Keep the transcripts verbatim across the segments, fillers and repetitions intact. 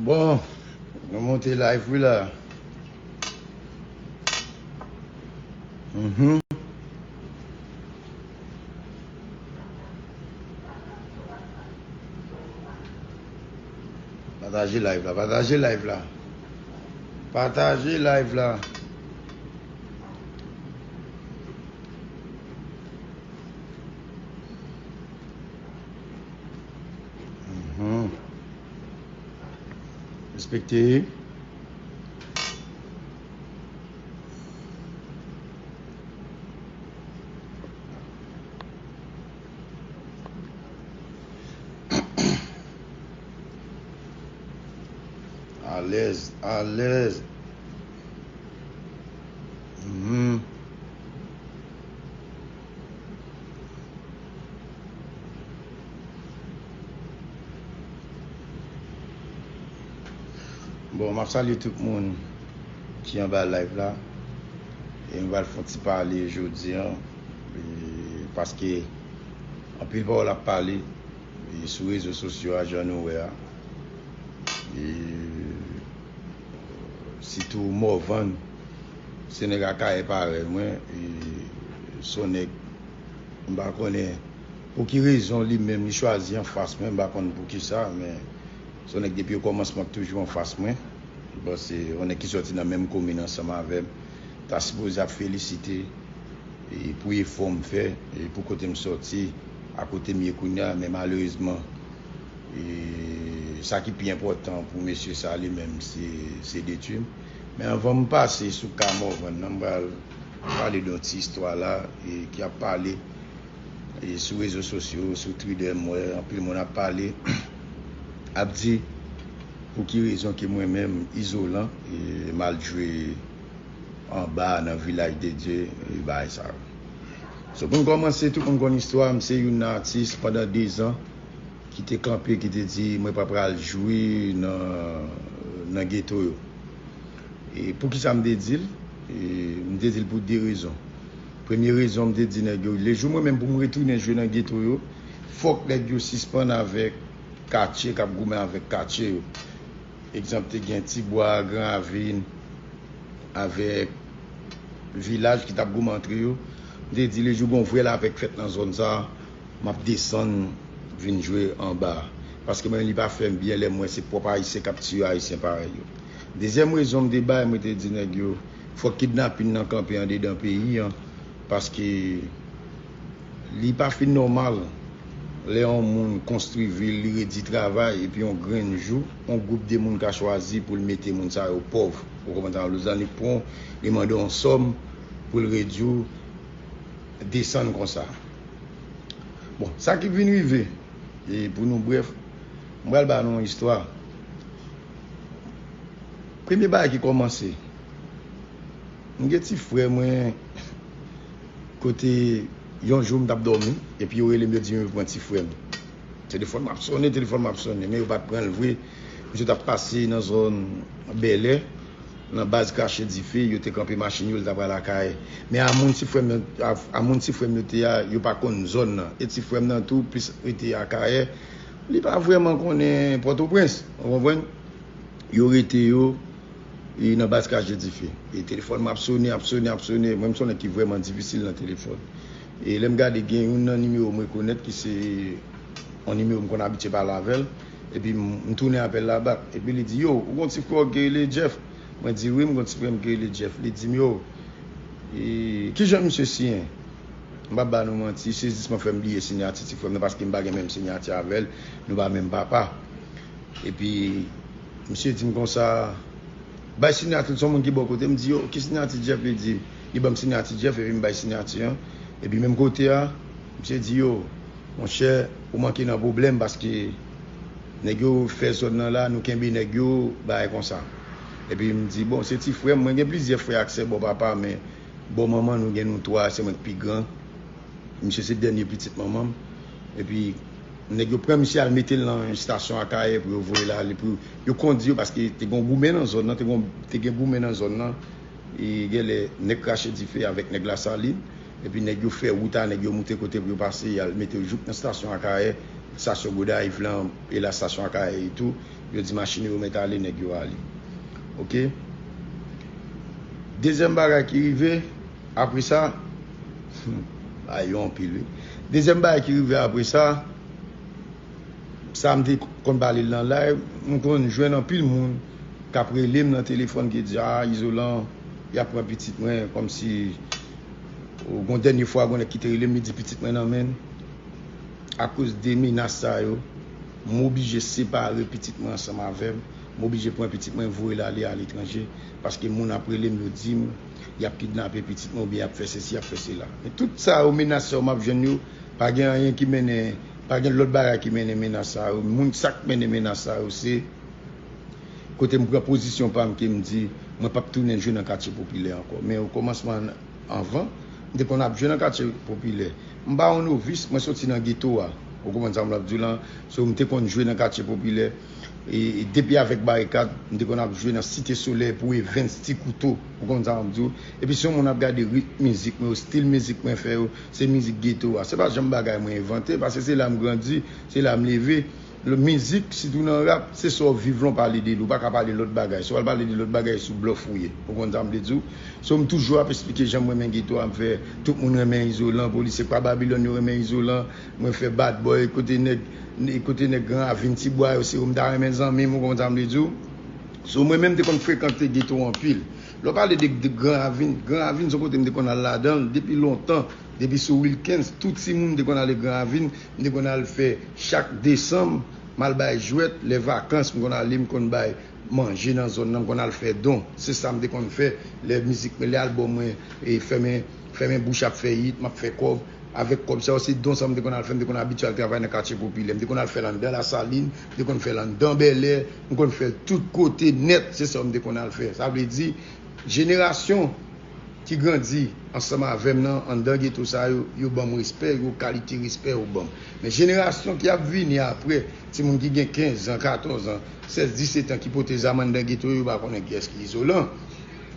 Bon, nou monte live wi la. Mhm. Pataje live la, pataje live la. Pataje live la. Mhm. Respekte. Alèz, alèz. Mhm. Bon, m ap salye tout moun ki anba live la. E m pral fè yon ti pale jodi a, e, paske anpil pawòl ap pale, e, sou rezo sosyo a, jan nou wè a. E, sitou Morvan, se nèg Akayè parèy mwen, e, se yon nèg, m pa konnen pou ki rezon li menm li chwazi anfas mwen, m pa konn pou ki sa, men se yon nèg depi o kòmansman k toujou anfas mwen. Bon, se yon nèg ki sòti nan menm komin ansanm avè m. Ta sipoze ap felisite, e, pou efò m fè, e, pou kote m sòti, a kote m ye kounye a, men malerezman, e, sa ki pi enpòtan pou mesye sa li menm, se, se detwi m. Men anvan m pase sou ka Morvan nan, m pral pale de yon ti istwa la, e, ki ap pale, e, sou rezo sosyo, sou Twitter, m wè anpil moun ap pale, ap di pou ki rezon ke mwen menm, Izolan, e, m al jwe anba nan Vilaj de Dye, e, bagay sa yo. So, pou n kòmanse, tout moun konn istwa m, se youn nan atis pandan dezan ki te kanpe, ki te di, "Mwen pa pral jwe nan, nan geto yo." E poukisa m te di l? E m te di l pou de rezon. Premye rezon, m te di nèg yo, lejou mwen menm pou m retounen jwe nan geto yo, fòk nèg yo sispann avèk katye, k ap goumen avèk katye yo. Egzanp, te gen Tibwa, Gran Ravin, avèk Vilaj ki t ap goumen antre yo. M te di, lejou gon vrè lapè k fèt nan zòn sa a, m ap desann vin jwe anba a. Paske mwen, li pa fè m byen lè m wè se pwòp Ayisyen k ap tiye Ayisyen parèy yo. Dezyèm rezon m te bay, mwen te di nèg yo, fòk kidnapin nan kanpe andedan peyi an, paske li pa fin nòmal lè yon moun konstwi vil, li redi travay, epi yon grenn jou, yon gwoup de moun ka chwazi pou l mete moun sa yo pòv. Ou konprann sa? Lozannik pran, li mande yon sòm pou l redi w desann konsa. Bon, sa ki vin rive, e pou nou brèf, m pral ba nou yon istwa. Premye bagay ki kòmanse, m gen ti frè mwen, kote yon jou m t ap dòmi, epi yo rele m, yo di m yo pran ti frè m. Telefòn m ap sonnen, telefòn m ap sonnen, men yo pa t pran l vre. Misye t ap pase nan zòn Bèlè, nan baz Krache Dife, yo te kanpe machin yo, li t ap pral Akayè. Men a moun ti frè m yo, a, a moun ti frè m yo te a, yo pa konn zòn nan. E ti frè m nan tou, plis rete Akayè, li pa vrèman konnen Pòtoprens, ou konprann? Yo rete yo, e nan baz Krache Dife. E telefòn m ap sonnen, ap sonnen, ap sonnen. Mwen, m se yon nèg ki vrèman difisil nan telefòn. E lè m gade, gen youn nan nimewo m rekonèt ki se yon nimewo m konn abitye pale avè l. Epi m, m tounen apèl la bak. Epi li di, "Yo, ou gon ti frè w ki rele Jeff?" Mwen di, "Wi, m gon ti frè m ki rele Jeff." Li di m, "Yo, e, kijan misye siyen?" M p ap ba nou manti, sezisman fè m bliye siyati ti frè m nan, paske m pa gen menm siyati avè l, nou pa menm papa. Epi, misye di m konsa, "Bay siyati, se yon moun ki bò kote." M di, "Yo, ki siyati Jeff?" Li di, li ban m siyati Jeff, epi m bay siyati an. Epi menm kote a, misye di, "Yo, monchè, ou manke nan pwoblèm paske nèg yo fè zòn nan la, nou kenbe nèg yo, bagay konsa." Epi m di, "Bon, se ti frè m, mwen gen plizyè frè ak sè bò papa, men bò manman nou gen nou twa, se mwen k pi gran." Misye se dènye pitit manman m. Epi, nèg yo pran misye al mete l nan yon estasyon Akayè pou yo voye l ale, pou yo kondi yo, paske te gen goumen nan zòn nan, te gen, te gen goumen nan zòn nan. E genlè, nèg Krache Dife avèk nèg Lasalin. Epi, nèg yo fè wout a, nèg yo moute kote pou yo pase, y al mete yo jouk nan estasyon Akayè. stasyon Gonayiv lan, e la stasyon Akayè e tou, yo di machin yo mèt ale, nèg yo ale. Oke? Dezyèm bagay ki rive, apre sa, ay, yo anpil, wi. Dezyèm bagay ki rive apre sa, sa m te konn pale l nan live, m konn jwenn anpil moun k ap rele m nan telefòn ki di, "A, Izolan, y ap pran pitit mwen," kòmsi, gon dènye fwa, gon nèg ki te rele m, li di, "Pitit mwen nan men n." Akoz de menas sa yo, m oblije separe pitit mwen ansanm avè m. M oblije pran pitit mwen, voye l ale aletranje, paske moun ap rele m, yo di m y ap kidnape pitit mwen, oubyen y ap fè sesi, y ap fè sela. Men tout sa yo, menas sa yo m ap jwenn yo, pa gen anyen ki mennen, pa gen lòt bagay ki mennen menas sa yo. Moun, sa k mennen menas sa yo, se kote m pran pozisyon pa m ke m di, mwen p ap tounen jwe nan katye popilè ankò. Men o kòmansman, anvan, m te konn ap jwe nan katye popilè. M pa yon novis, mwen soti nan geto a. Ou konprann sa m ap di w lan? So, m te konn jwe nan katye popilè. E, e depi avèk Barikad, m te konn ap jwe nan Site Solèy pou Evens, Ti Kouto. Ou konprann sa m ap di w? Epi si yon moun ap gade ritm mizik mwen, stil mizik mwen fè yo, se mizik geto a. Se pa janm bagay mwen envante, paske se la m grandi, se la m leve. Mizik, sitou nan rap, se sa w viv lan w pale de li. Ou pa ka pale lòt bagay. Si w al pale de lòt bagay, sou blòf ou ye. Ou konn sa m vle di w? So, m toujou ap esplike jan m renmen geto a, m fè tout moun renmen Izolan, polisye pa Babilòn yo renmen Izolan, mwen fè Bad Boy, kote nèg, kote nèg Gran Ravin, Ti Bwa yo, se yo m ta renmen zanmi m, ou konn sa m vle di w? So, mwen menm, m te konn frekante geto anpil. Lè w pale de, de Gran Ravin, Gran Ravin se yon kote m te konn al ladan l depi lontan, depi sou Wilkens, tout timoun m te konn ale Gran Ravin, m te konn al fè chak desanm, m al bay jwèt, lè vakans, m konn ale, m konn bay manje nan zòn nan, m konn al fè don. Se sa m te konn fè, lè mizik mwen, lè albòm mwen, e fèmen, fèmen bouch ap fè hit, m ap fè kòb. Avèk kòb sa yo, se don sa m te konn al fè, m te konn abitye al travay nan katye popilè, m te konn al fè l anndan Lasalin, m te konn fè l anndan Bèlè, m konn fè l tout kote nèt, se sa yo m te konn al fè. Sa vle di, jenerasyon ki grandi ansanm avè m nan, anndan geto sa yo, yo ban m respè, yo kalite respè yo ban m. Men jenerasyon ki ap vini apre, timoun ki gen kenz an, katòz an, sèz, disèt an, ki pote zam anndan geto yo, yo pa konnen kiyès ki Izolan.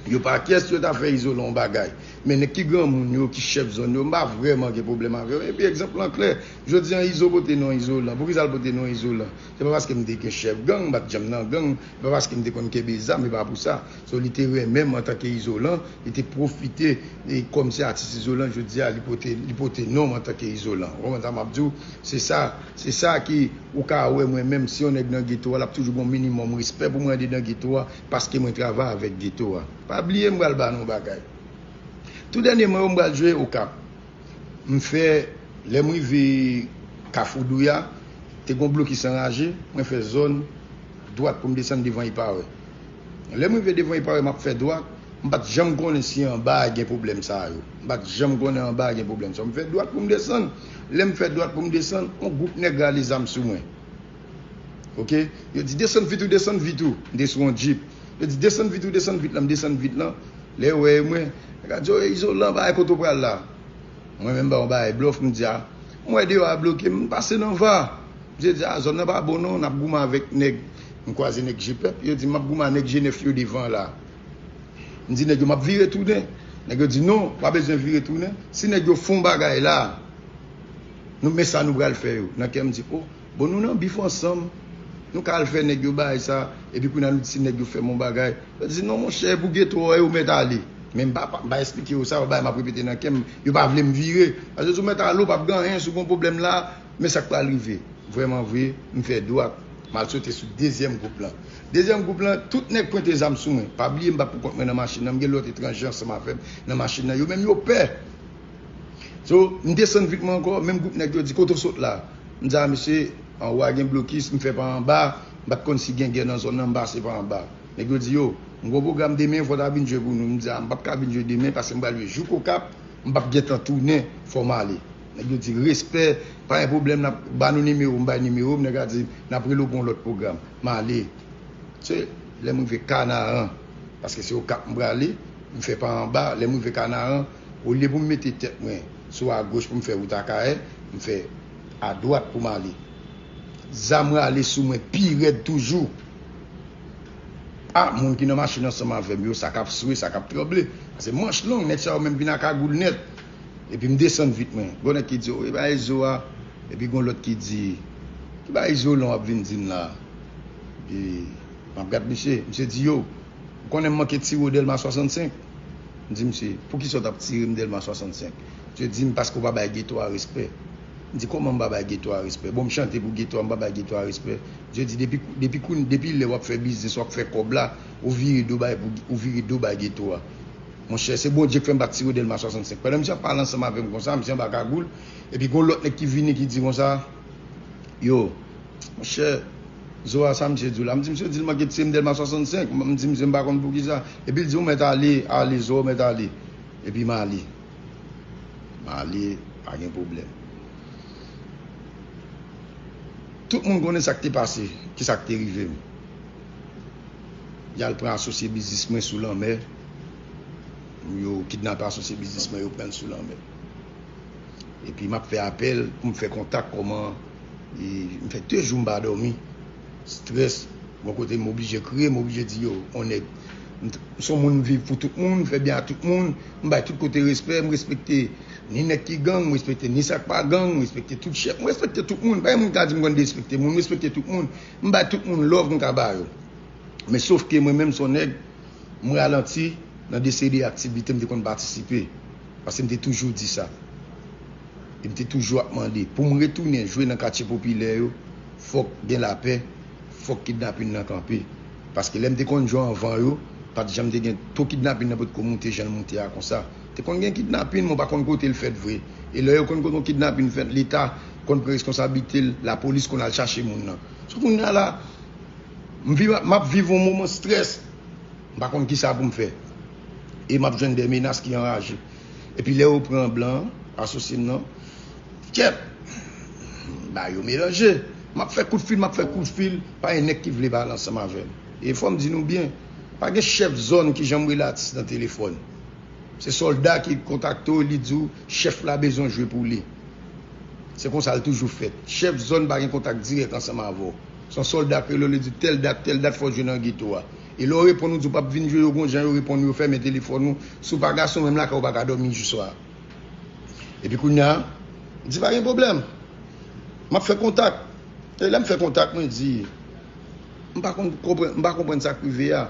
Yo pa kiyès yo ta fè Izolan yon bagay. Men nèg ki granmoun yo, ki chèf zòn yo, m pa vrèman gen pwoblèm avè yo. Epi egzanp lan klè, jodi an Izo pote non Izolan. Poukisa l pote non Izolan? Se pa paske m te gen chèf gang, m pa t janm nan gang, se pa paske m te konn kenbe zam, e pa pou sa. So, li te renmen m antanke Izolan, li te pwofite, e, kòm se atis Izolan, jodi a, li pote, li pote non m antanke Izolan. Ou konprann sa m ap di w? Se sa, se sa ki, ou ka wè mwen menm, si yon nèg nan geto a, l ap toujou gen yon minimòm respè pou mwen andedan geto a, paske mwen travay avèk geto a. Pa bliye m pral ba nou yon bagay. Tou dènyèman yo, m pral jwe Okap. M fè, lè m rive Kafou Douya, te gon blokis anraje, mwen fè zòn dwat pou m desann devan Ipawè. Lè m rive devan Ipawè, m ap fè dwat, m pa t janm konnen si anba a gen pwoblèm sa yo. M pa t janm konnen anba a gen pwoblèm sa yo. M fè dwat pou m desann. Lè m fè dwat pou m desann, yon gwoup nèg rale zam sou mwen. Oke? Yo di, "Desann vit ou, desann vit ou." M te sou yon djip. Yo di, "Desann vit ou, desann vit lan." M desann vit lan. Lè yo wè e mwen, nèg la di, "O, Izolan, bagay kote w pral la?" Mwen menm ba yon bagay blòf, m di, "A, m wè deyò a bloke, m pase nan va." Misye di, "A, zòn nan pa bon non, n ap goumen avèk nèg." M kwaze nèg G pèp, yo di, "M ap goumen ak nèg G nèf yo devan la." M di nèg yo, "M ap vire tounen." Nèg yo di, "Non, pa bezwen vire tounen. Si nèg yo fè yon bagay la, nou, men sa nou pral fè yo." Nan kè m di, "O, bon, nou nan bif ansanm. Nou ka al fè nèg yo bagay sa, epi kounye a nou di si nèg yo fè m yon bagay." Yo di, "Non, monchè, pou geto a, yo mèt ale." Men m pa, pa, m pa esplike yo sa, yon bagay m ap repete nan kè m, yo pa vle m vire. Paske si w mèt ale, w p ap gen anyen, si w gen yon pwoblèm la, men sa k pral rive. Vrèman vre, m fè dwat. M al sote sou dezyèm gwoup lan. Dezyèm gwoup lan, tout nèg pwente zam sou mwen. Pa bliye, m pa poukont mwen nan machin nan. M gen lòt etranje ansanm avè m nan machin nan. Yo menm, yo pè. So, m desann vit mwen ankò, menm gwoup nèg yo di, "Kote w sot la?" M di, "A, mesye, anwo a gen blokis, m fè pa anba, m pa t konn si gen gè nan zòn nan, m pase pa anba." Nèg yo di, "Yo, m gon pwogram demen, fò w ta vin jwe pou nou." M di, "A, m p ap ka vin jwe demen, paske m pral jwe jouk Okap, m p ap gentan tounen, fò m ale." Nèg yo di, "Respè, pa gen pwoblèm, n ap ba nou nimewo w." M bay nimewo m, nèg la di, "N ap rele w pou yon lòt pwogram." M ale. Se lè m rive Kanaran, paske se Okap m prale, m fè pa anba. Lè m rive Kanaran, olye pou m mete tèt mwen sou agoch pou m fè wout Akayè, m fè adwat pou m ale. Zam rale sou mwen pi rèd toujou. A, moun ki nan machin ansanm avè m yo, sa k ap swe, sa k ap tranble. Paske manch long, nèg sa yo menm vin a kagoul nèt. Epi m desann vit mwen. Gon nèg ki di, "O, e pa Izo a." Epi gon lòt ki di, Ki bagay Izolan w ap vin di m la? E, m ap gad misye, misye di, yo, ou konnen m manke tire w Dèlma swasannsenk? M di misye, poukisa w t ap tire m Dèlma swasannsenk? Misye di m, paske w pa bay geto a respè. M di, kòman m pa bay geto a respè? Bon, m chante pou geto a, m pa bay geto a respè. Misye di, depi, depi, koun- depi lè w ap fè biznis, w ap fè kòb la, ou vire do bay, pou- ou vire do bay geto a. Monchè, se Bondye k fè m pa t tire w Dèlma swasannsenk. Pandan misye ap pale ansanm avè m konsa, misye anba kagoul, epi gon lòt nèg ki vini ki di konsa, yo, monchè, zo a sa misye di w la. M di misye di l manke tire m Dèlma swasannsenk. M di misye m pa konn poukisa. Epi l di w mèt ale, ale, zo w mèt ale. Epi m ale. M ale, pa gen pwoblèm. Tout moun konnen sa k te pase, ki sa k te rive m. Y al pran asosye biznis mwen sou lanmè. Yo kidnape asosye biznis mwen, yo pran l sou lanmè. Epi m ap fè apèl pou m fè kontak kòman, e, m fè de jou m pa dòmi. Strès, gon kote m oblije kriye, m oblije di yo, on nèg, m t- m se yon moun m viv pou tout moun, m fè byen a tout moun, m bay tout kote respè, m respekte ni nèg ki gang, m respekte ni sa k pa gang, m respekte tout chèf, m respekte tout moun. Pa gen moun ki ka di m konn derespekte moun, m respekte tout moun. M bay tout moun love m ka ba yo. Men sof ke mwen menm se yon nèg, m ralanti nan de seri de aktivite m te konn patisipe. Paske m te toujou di sa. E m te toujou ap mande. Pou m retounen jwe nan katye popilè yo, fòk gen lapè, fòk kidnapin nan kanpe. Paske lè m te konn jwe anvan yo, pa t janm te gen to kidnapin nan potko moute jan l moute a konsa. Te konn gen kidnapin, men w pa konn kote l fèt vre. E lè yo konn kote yon kidnapin fèt, Leta konn pran reskonsablite l, lapolis konn al chache moun nan. Sou kounye a la, m viv, m ap viv yon moman strès. M pa konn kisa pou m fè. E m ap jwenn de menas ki anraje. Epi lè yo pran blan an, asosye m nan, kèt! Bagay yo melanje. M ap fè kout fil, m ap fè kout fil, pa gen nèg ki vle pale ansanm avè m. E fò m di nou byen, pa gen chèf zòn ki janm rele atis nan telefòn. Se sòlda ki kontakte w, li di w chèf la bezwen jwe pou li. Se konsa l toujou fèt. Chèf zòn pa gen kontak dirèk ansanm avè w. Se yon sòlda k rele w, li di tèl dat, tèl dat fò w jwe nan geto a. E lè w reponn, ou di w p ap vin jwe, yo gon jan yo reponn, yo fèmen telefòn ou. Si w pa gason, menm lakay ou pa ka dòmi jou swa. Epi kounye a, m di pa gen pwoblèm. M ap fè kontak. E lè m fè kontak, mwen di, m pa konn konprann, m pa konprann sa k rive a.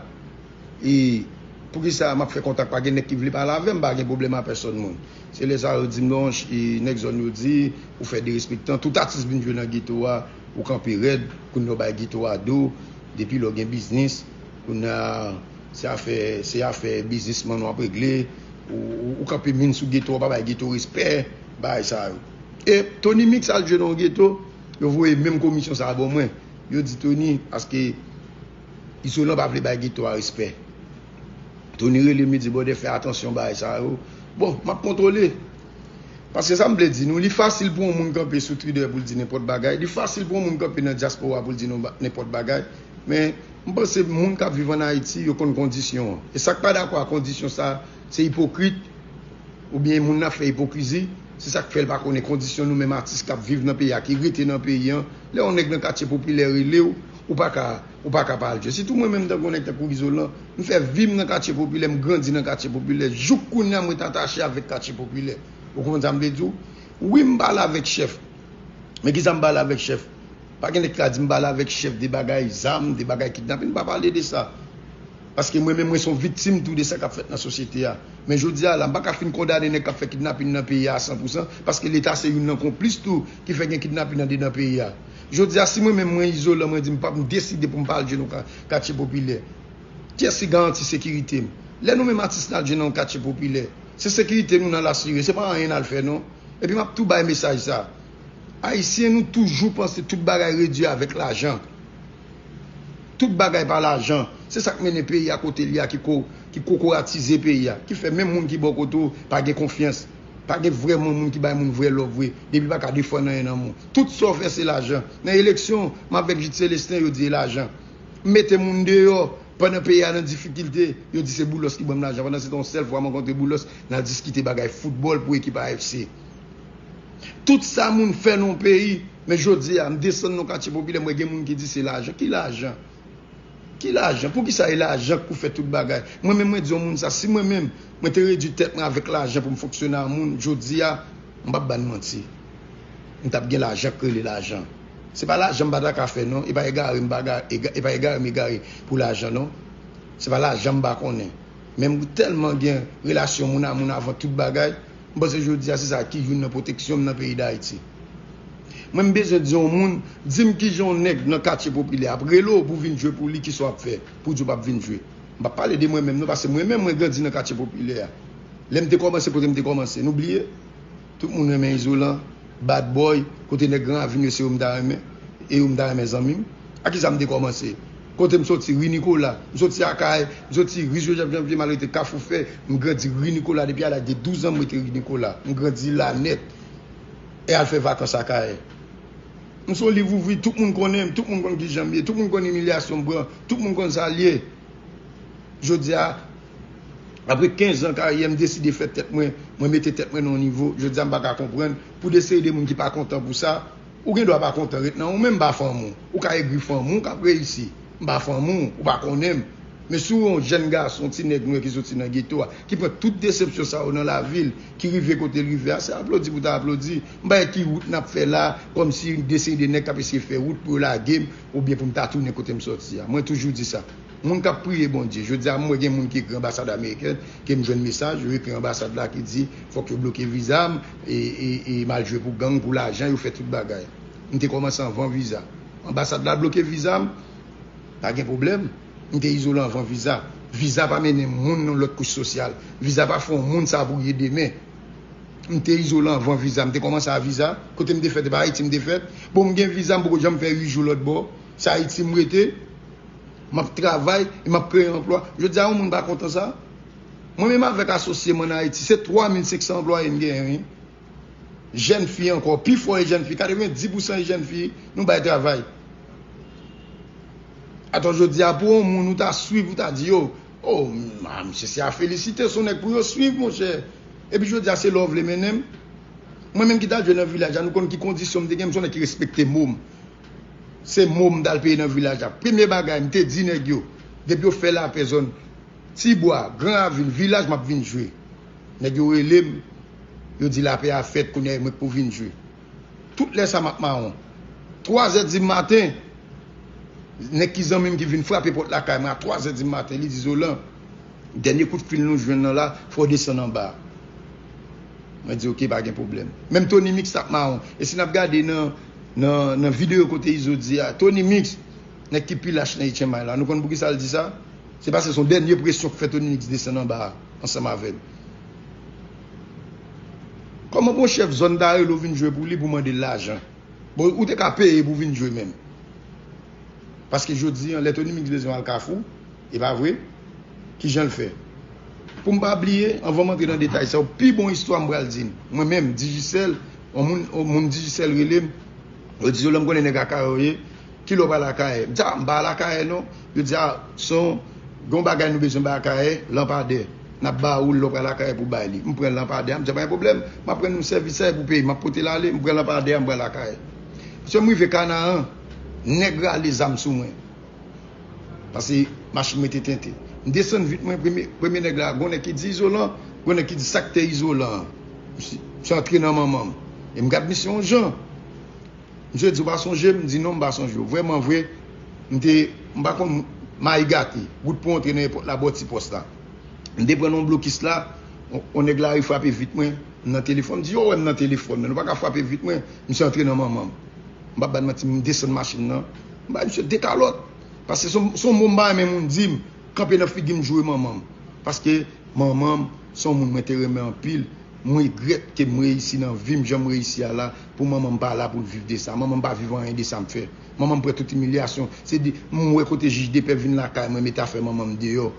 E poukisa m ap fè kontak, pa gen nèg ki vle pale avè m, pa gen pwoblèm a pèsòn moun. Se lè sa yo di m non, e nèg zòn yo di, ou fè derespektan, tout atis vin jwe nan geto a, ou kanpe rèd, kounye a w bay geto a do, depi lè w gen biznis, kounye a se afè, se afè biznisman w ap regle, ou, ou, ou kanpe min sou geto a, w pa bay geto respè, bagay sa yo. E Tony Mix al jwe nan yon geto, yo voye menm komisyon sa a ban mwen. Yo di Tony, paske Izolan pa vle bay geto a respè. Tony rele m, li di, brother, fè atansyon bagay sa yo. Bon, m ap kontwole. Paske sa m vle di nou, li fasil pou yon moun kanpe sou Twitter pou l di nenpòt bagay. Li fasil pou yon moun kanpe nan dyaspora pou l di nou ba- nenpòt bagay. Men, m panse moun k ap viv ann Ayiti, yo konn kondisyon an. E sa k pa dakò ak kondisyon sa a, se ipokrit, oubyen moun nan ap fè ipokrizi, se sa k fè l pa konnen kondisyon nou menm atis k ap viv nan peyi a, ki rete nan peyi an. Lè yon nèg nan katye popilè rele w, ou pa ka, ou pa ka pa al jwe. Sitou mwen menm tankou yon nèg tankou Izolan, m fè vi m nan katye popilè, m grandi nan katye popilè. Jouk kounye a m ret atache avèk katye popilè. Ou konprann sa m vle di w? Wi, m pale avèk chèf. Men kisa m pale avèk chèf? Pa gen nèg ki ka di m pale avèk chèf de bagay zam, de bagay kidnapin, m pa pale de sa. Paske mwen menm, mwen se yon viktim tou de sa k ap fèt nan sosyete a. Men jodi a la, m pa ka fin kondane nèg k ap fè kidnapin nan peyi a a san pou san, paske Leta se youn nan konplis tou ki fè gen kidnapin andedan peyi a. Jodi a, si mwen menm, mwen Izolan, mwen di m p ap, m deside pou m pa al jwe nan ka- katye popilè, kiyès ki garanti sekirite m? Lè nou menm atis n al jwe nan yon katye popilè, se sekirite nou n al asire, se pa anyen n al fè non. Epi m ap tou bay mesaj sa. Ayisyen, nou toujou panse tout bagay redui avèk lajan. Tout bagay pa lajan. Se sa k mennen peyi a kote l ye a, ki ko- ki kokoratize peyi a, ki fè menm moun ki bò kote w pa gen konfyans. Pa gen vrèman moun ki bay moun vrè love vre, depi l pa ka defann anyen nan moun. Tout sa w fè se lajan. Nan eleksyon, m avèk Jude Célestin, yo di e lajan. M mete moun deyò, pandan peyi a nan difikilte, yo di se Boulos ki ban m lajan. Pandan se tan yon sèl fwa m rankontre Boulos, n al diskite bagay foutbòl pou ekip A F C. Tout sa moun fè nan yon peyi, men jodi a, m desann nan katye popilè, m wè gen moun ki di se lajan. Ki lajan? Ki lajan? Poukisa e lajan k pou fè tout bagay? Mwen menm, mwen di yon moun sa, si mwen menm, mwen te redui tèt mwen avèk lajan pou m fonksyone a moun, jodi a, m p ap ba n manti. M t ap gen lajan k rele lajan. Se pa lajan m pa ta ka fè non, e pa egare m pa ga- ega- e pa egare m egare pou lajan non. Se pa lajan m pa konnen. Men m tèlman gen relasyon moun a moun avan tout bagay, m panse jodi a se sa ki youn nan pwoteksyon m nan peyi Dayiti. Mwen m bezwen di yon moun, di m kijan yon nèg nan katye popilè ap rele w pou vin jwe pou li, kisa w ap fè pou di w p ap vin jwe. M p ap pale de mwen menm non, paske mwen menm mwen grandi nan katye popilè a. Lè m te kòmanse kote m te kòmanse, nou bliye? Tout moun renmen Izolan, Bad Boy, kote nèg Gran Ravin yo se yo m ta renmen, e yo m ta renmen zanmi m. A kisa m te kòmanse? Kote m soti, Ri Nikola. M soti Akayè, m soti Ri Jozèf Janvye, m al rete Kafou Fè, m grandi Ri Nikola depi a laj de douz an m rete Ri Nikola. M grandi la nèt. E al fè vakans Akayè. M se yon liv ouvri, tout moun konnen m, tout moun konn kijan m ye, tout moun konn imilyasyon m pran, tout moun konn sa l ye. Jodi a, apre kenz an karyè, m deside fè tèt mwen, mwen mete tèt mwen nan yon nivo, jodi a m pa ka konprann, pou de seri de moun ki pa kontan pou sa, ou gen dwa pa kontan, ret nan ou menm, m pa fanm ou, ou ka egri fanm ou, ou k ap reyisi, m pa fanm ou, ou pa konnen m. Men si w yon jèn gason, ti nèg nwè ki soti nan geto a, ki pran tout desepsyon sa yo nan lavi l, ki rive kote l rive a, se aplodi pou ta aplodi. M pa wè ki wout n ap fè la, kòmsi de seri de nèg k ap eseye fè wout pou yo lage m, oubyen pou m ta tounen kote m soti a. Mwen toujou di sa. Moun k ap priye Bondye. Jodi a, m wè gen moun ki ekri anbasad amerikèn, ke m jwenn mesaj, yo ekri anbasad la ki di, fòk yo bloke viza m, e, e, e m al jwe pou gang, pou lajan, yo fè tout bagay. M te kòmanse anvan viza. Anbasad la bloke viza m, pa gen pwoblèm. M te izolan anvan viza. Viza pa mennen moun nan lòt kouch sosyal. Viza pa fè yon moun sa pou ye demen. M te izolan anvan viza. M te kòmanse a viza. Kote m te fèt, e pa Ayiti m te fèt. Bon, m gen viza, m poko janm fè uit jou lòt bò. Se Ayiti m rete. M ap travay e m ap kreye anplwa. Jodi a, yon moun pa kontan sa. Mwen menm avèk asosye m ann Ayiti, se twa mil senk san anplwaye n genyen, wi. Jèn fi ankò, pifò e jèn fi, katrevenndis pousan e jèn fi, nou bay travay. Atò jodi a, pou yon moun ou ta swiv, ou ta di, yo, oh, ah, misye se a felisite, se yon nèg pou yo swiv, monchè. Epi jodi a, se la w vle mennen m. Mwen menm ki t al jwe nan vilaj la, nou konn ki kondisyon m te gen, m se yon nèg ki respekte mo m. Se mo m t al peye nan vilaj la. Premye bagay, m te di nèg yo, depi yo fè lapè zòn Tibwa, Gran Ravin, vilaj, m ap vin jwe. Nèg yo rele m, yo di lapè a fèt, kounye a e mwen k pou vin jwe. Tout lè sa m ap mawon. Twazè di maten, nèg ki zanmi m ki vin frape pòt lakay mwen a twazè di maten, li di, Zolan, dènye kout fil nou jwenn nan la, fò w desann anba a. Mwen di, oke, pa gen pwoblèm. Menm Tony Mix t ap mawon. E si n ap gade nan, nan, nan videyo kote Izo di a, Tony Mix, nèg ki pi lach nan H M I la, nou konn poukisa l di sa? Se paske se yon dènye presyon k fè Tony Mix desann anba a, ansanm avè l. Kòman pou yon chèf zòn ta rele w vin jwe pou li pou mande l lajan? Bon, ou te ka peye pou vin jwe menm. Paske jodi a, lè Tony Mix bezwen al Kafou, e pa vre? Kijan l fè? Pou m pa bliye, anvan m antre nan detay sa yo, pi bon istwa m pral di n. Mwen menm, Digicel, yon moun, yon moun Digicel rele m, yo di, Zolan, m konnen nèg Akayè w ye, kilè w pral Akayè? M di, a, m pa al Akayè non. Yo di, a, se yon, gen yon bagay nou bezwen bay Akayè, lanpadè. N ap ba ou l lè w pral Akayè pou bay li. M pran lanpadè a, m di, pa gen pwoblèm, m ap pran yon sèvis sa pou peyi, m ap pote l ale, m pran lanpadè a, m pral Akayè. Misye, m rive Kanaan, nèg rale zam sou mwen. Paske machin mwen te tente. M desann vit mwen, premye, premye nèg la, gon nèg ki di izolan, gon nèg ki di sa k te izolan an. Misye, misye antre nan manman m. E m gad misye yon jan. Misye di, ou pa sonje m? M di, non, m pa sonje w. Vrèman vre, m te, m pa konn mayi gate. Wout pou antre nan epòt la, bò ti pòs la. M te pran nan yon blokis la, yon, yon nèg lari frape vit mwen, m nan telefòn. M di, yo wè m nan telefòn, men nou pa ka frape vit mwen. Misye antre nan manman m. M p ap ba n manti, m desann machin nan. M bay misye de kalòt. Paske se yon, se yon mo m pa renmen moun di m. Kanpe nan figi m, joure manman m. Paske manman m, se yon moun mwen te renmen anpil. M regrèt ke m reyisi nan vi m, jan m reyisi a la, pou manman m pa la pou l viv de sa. Manman m pa viv anyen de sa m fè. Manman m pran tout imilyasyon. Se di, m wè kote jij de pè vin lakay mwen, mete afè manman m deyò.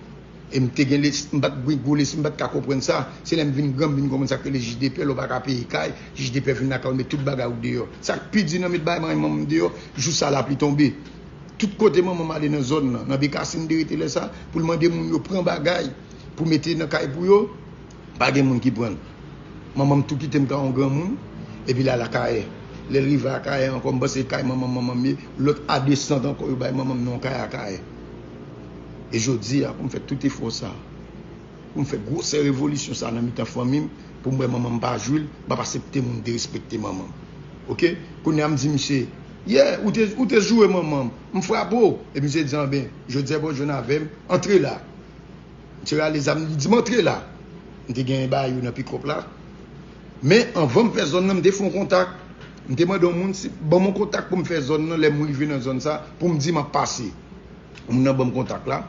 E m te gen les-, m pa t gen gwo lespri, m pa t ka konprann sa. Se lè m vin gran, m vin konprann sa k rele jij de pè, lè w pa ka peye kay, jij de pè vin lakay ou, met tout bagay ou deyò. Sa k pi di nan met bay manman m deyò, jou sa lapli tonbe. Tout kote manman m ale nan zòn nan, nan Bekasin m te rete lè sa, pou l mande moun yo pran bagay pou mete nan kay pou yo, pa gen moun ki pran l. Manman m tou kite m ka yon granmoun, epi l al Akayè. Lè l rive Akayè ankò, m panse kay manman m, manman m ye, lòt a desant ankò, yo bay manman m nan yon kay Akayè. E jodi a, pou m fè tout efò sa, pou m fè gwosè revolisyon sa nan mitan fanmi m, pou m wè manman m pa jwi l, m p ap aksepte moun derespekte manman m. Oke? Kounye a m di misye, Yeah, ou te, ou te joure manman m. M frape w. Epi misye di, anben, jodi a pou w jwenn avè m, antre la. Misye rale zam, li di m antre la. M te gen bagay yo nan pikòp la. Men anvan m fè zòn nan, m te fè yon kontak. M te mande yon moun si, ban m yon kontak pou m fè zòn nan, lè m rive nan zòn sa, pou m di m ap pase. Moun nan ban m kontak la.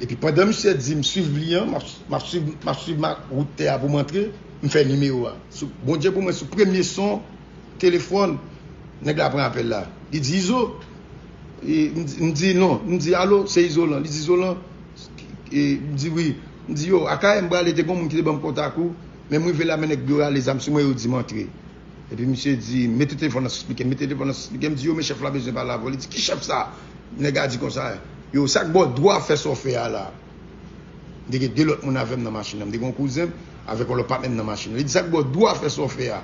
Epi pandan misye di m swiv li an, m ap, m ap swiv, m ap swiv ma, wout tè a pou m antre, m fè nimewo a. Sou, Bondye pou mwen, sou premye son telefòn, nèg la pran apèl la. Li di, "Izo?" E, m di, m di, "Non." M di, "Alo, se Izolan." Li di, "Izolan?" E, m di, "Wi." M di, "Yo, Akayè m prale, te gen moun ki te ban m kontak ou, men m rive la, men nèg yo rale zam sou mwen, yo di m antre." Epi misye di, "Mete telefòn nan sou spikè, mete telefòn nan sou spikè." M di, "Yo, men chèf la bezwen pale avè w." Li di, "Ki chèf sa?" Nèg la di konsa, "Yo, sa k ba w dwa fè sa w fè a la?" M te gen de lòt moun avè m nan machin nan. M te gen yon kouzen m avèk yon lòt patnè m nan machin nan. Li di, "Sa k ba w dwa fè sa w fè a?"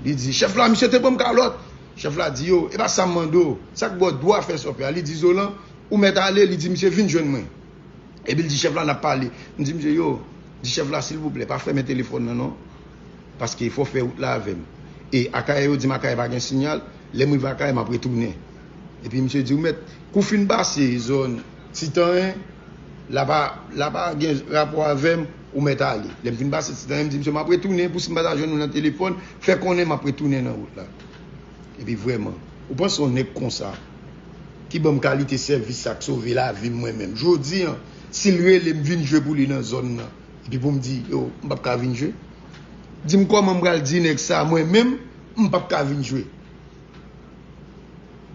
Li di, "Chèf la, misye te ban m kalòt." Chèf la di, "Yo, e pa sa m mande w. Sa k ba w dwa fè sa w fè a?" Li di, "Zolan, ou mèt ale." Li di, "Misye vin jwenn mwen." Epi l di chèf la, "N ap pale." M di misye, "Yo, di chèf la, silvouplè, pa fèmen telefòn nan, non. Paske fò w fè wout la avè m. E Akayè, yo di m Akayè pa gen siyal. Lè m rive Akayè, m ap retounen." Epi misye di, "Ou mèt, kou w fin pase zòn Titanyen, la pa, la pa gen rapò avè m, ou mèt ale." Lè m fin pase Titanyen, m di misye, "M ap retounen, pou si m pa ta jwenn ou nan telefòn, fè konnen m ap retounen nan wout la." Epi vrèman, ou panse yon nèg konsa, ki ban m kalite sèvis sa k sove lavi m mwen menm. Jodi a, si l rele m vin jwe pou li nan zòn nan, epi pou m di, "Yo, m p ap ka vin jwe." Di m kòman m pral di nèg sa, mwen menm, m p ap ka vin jwe.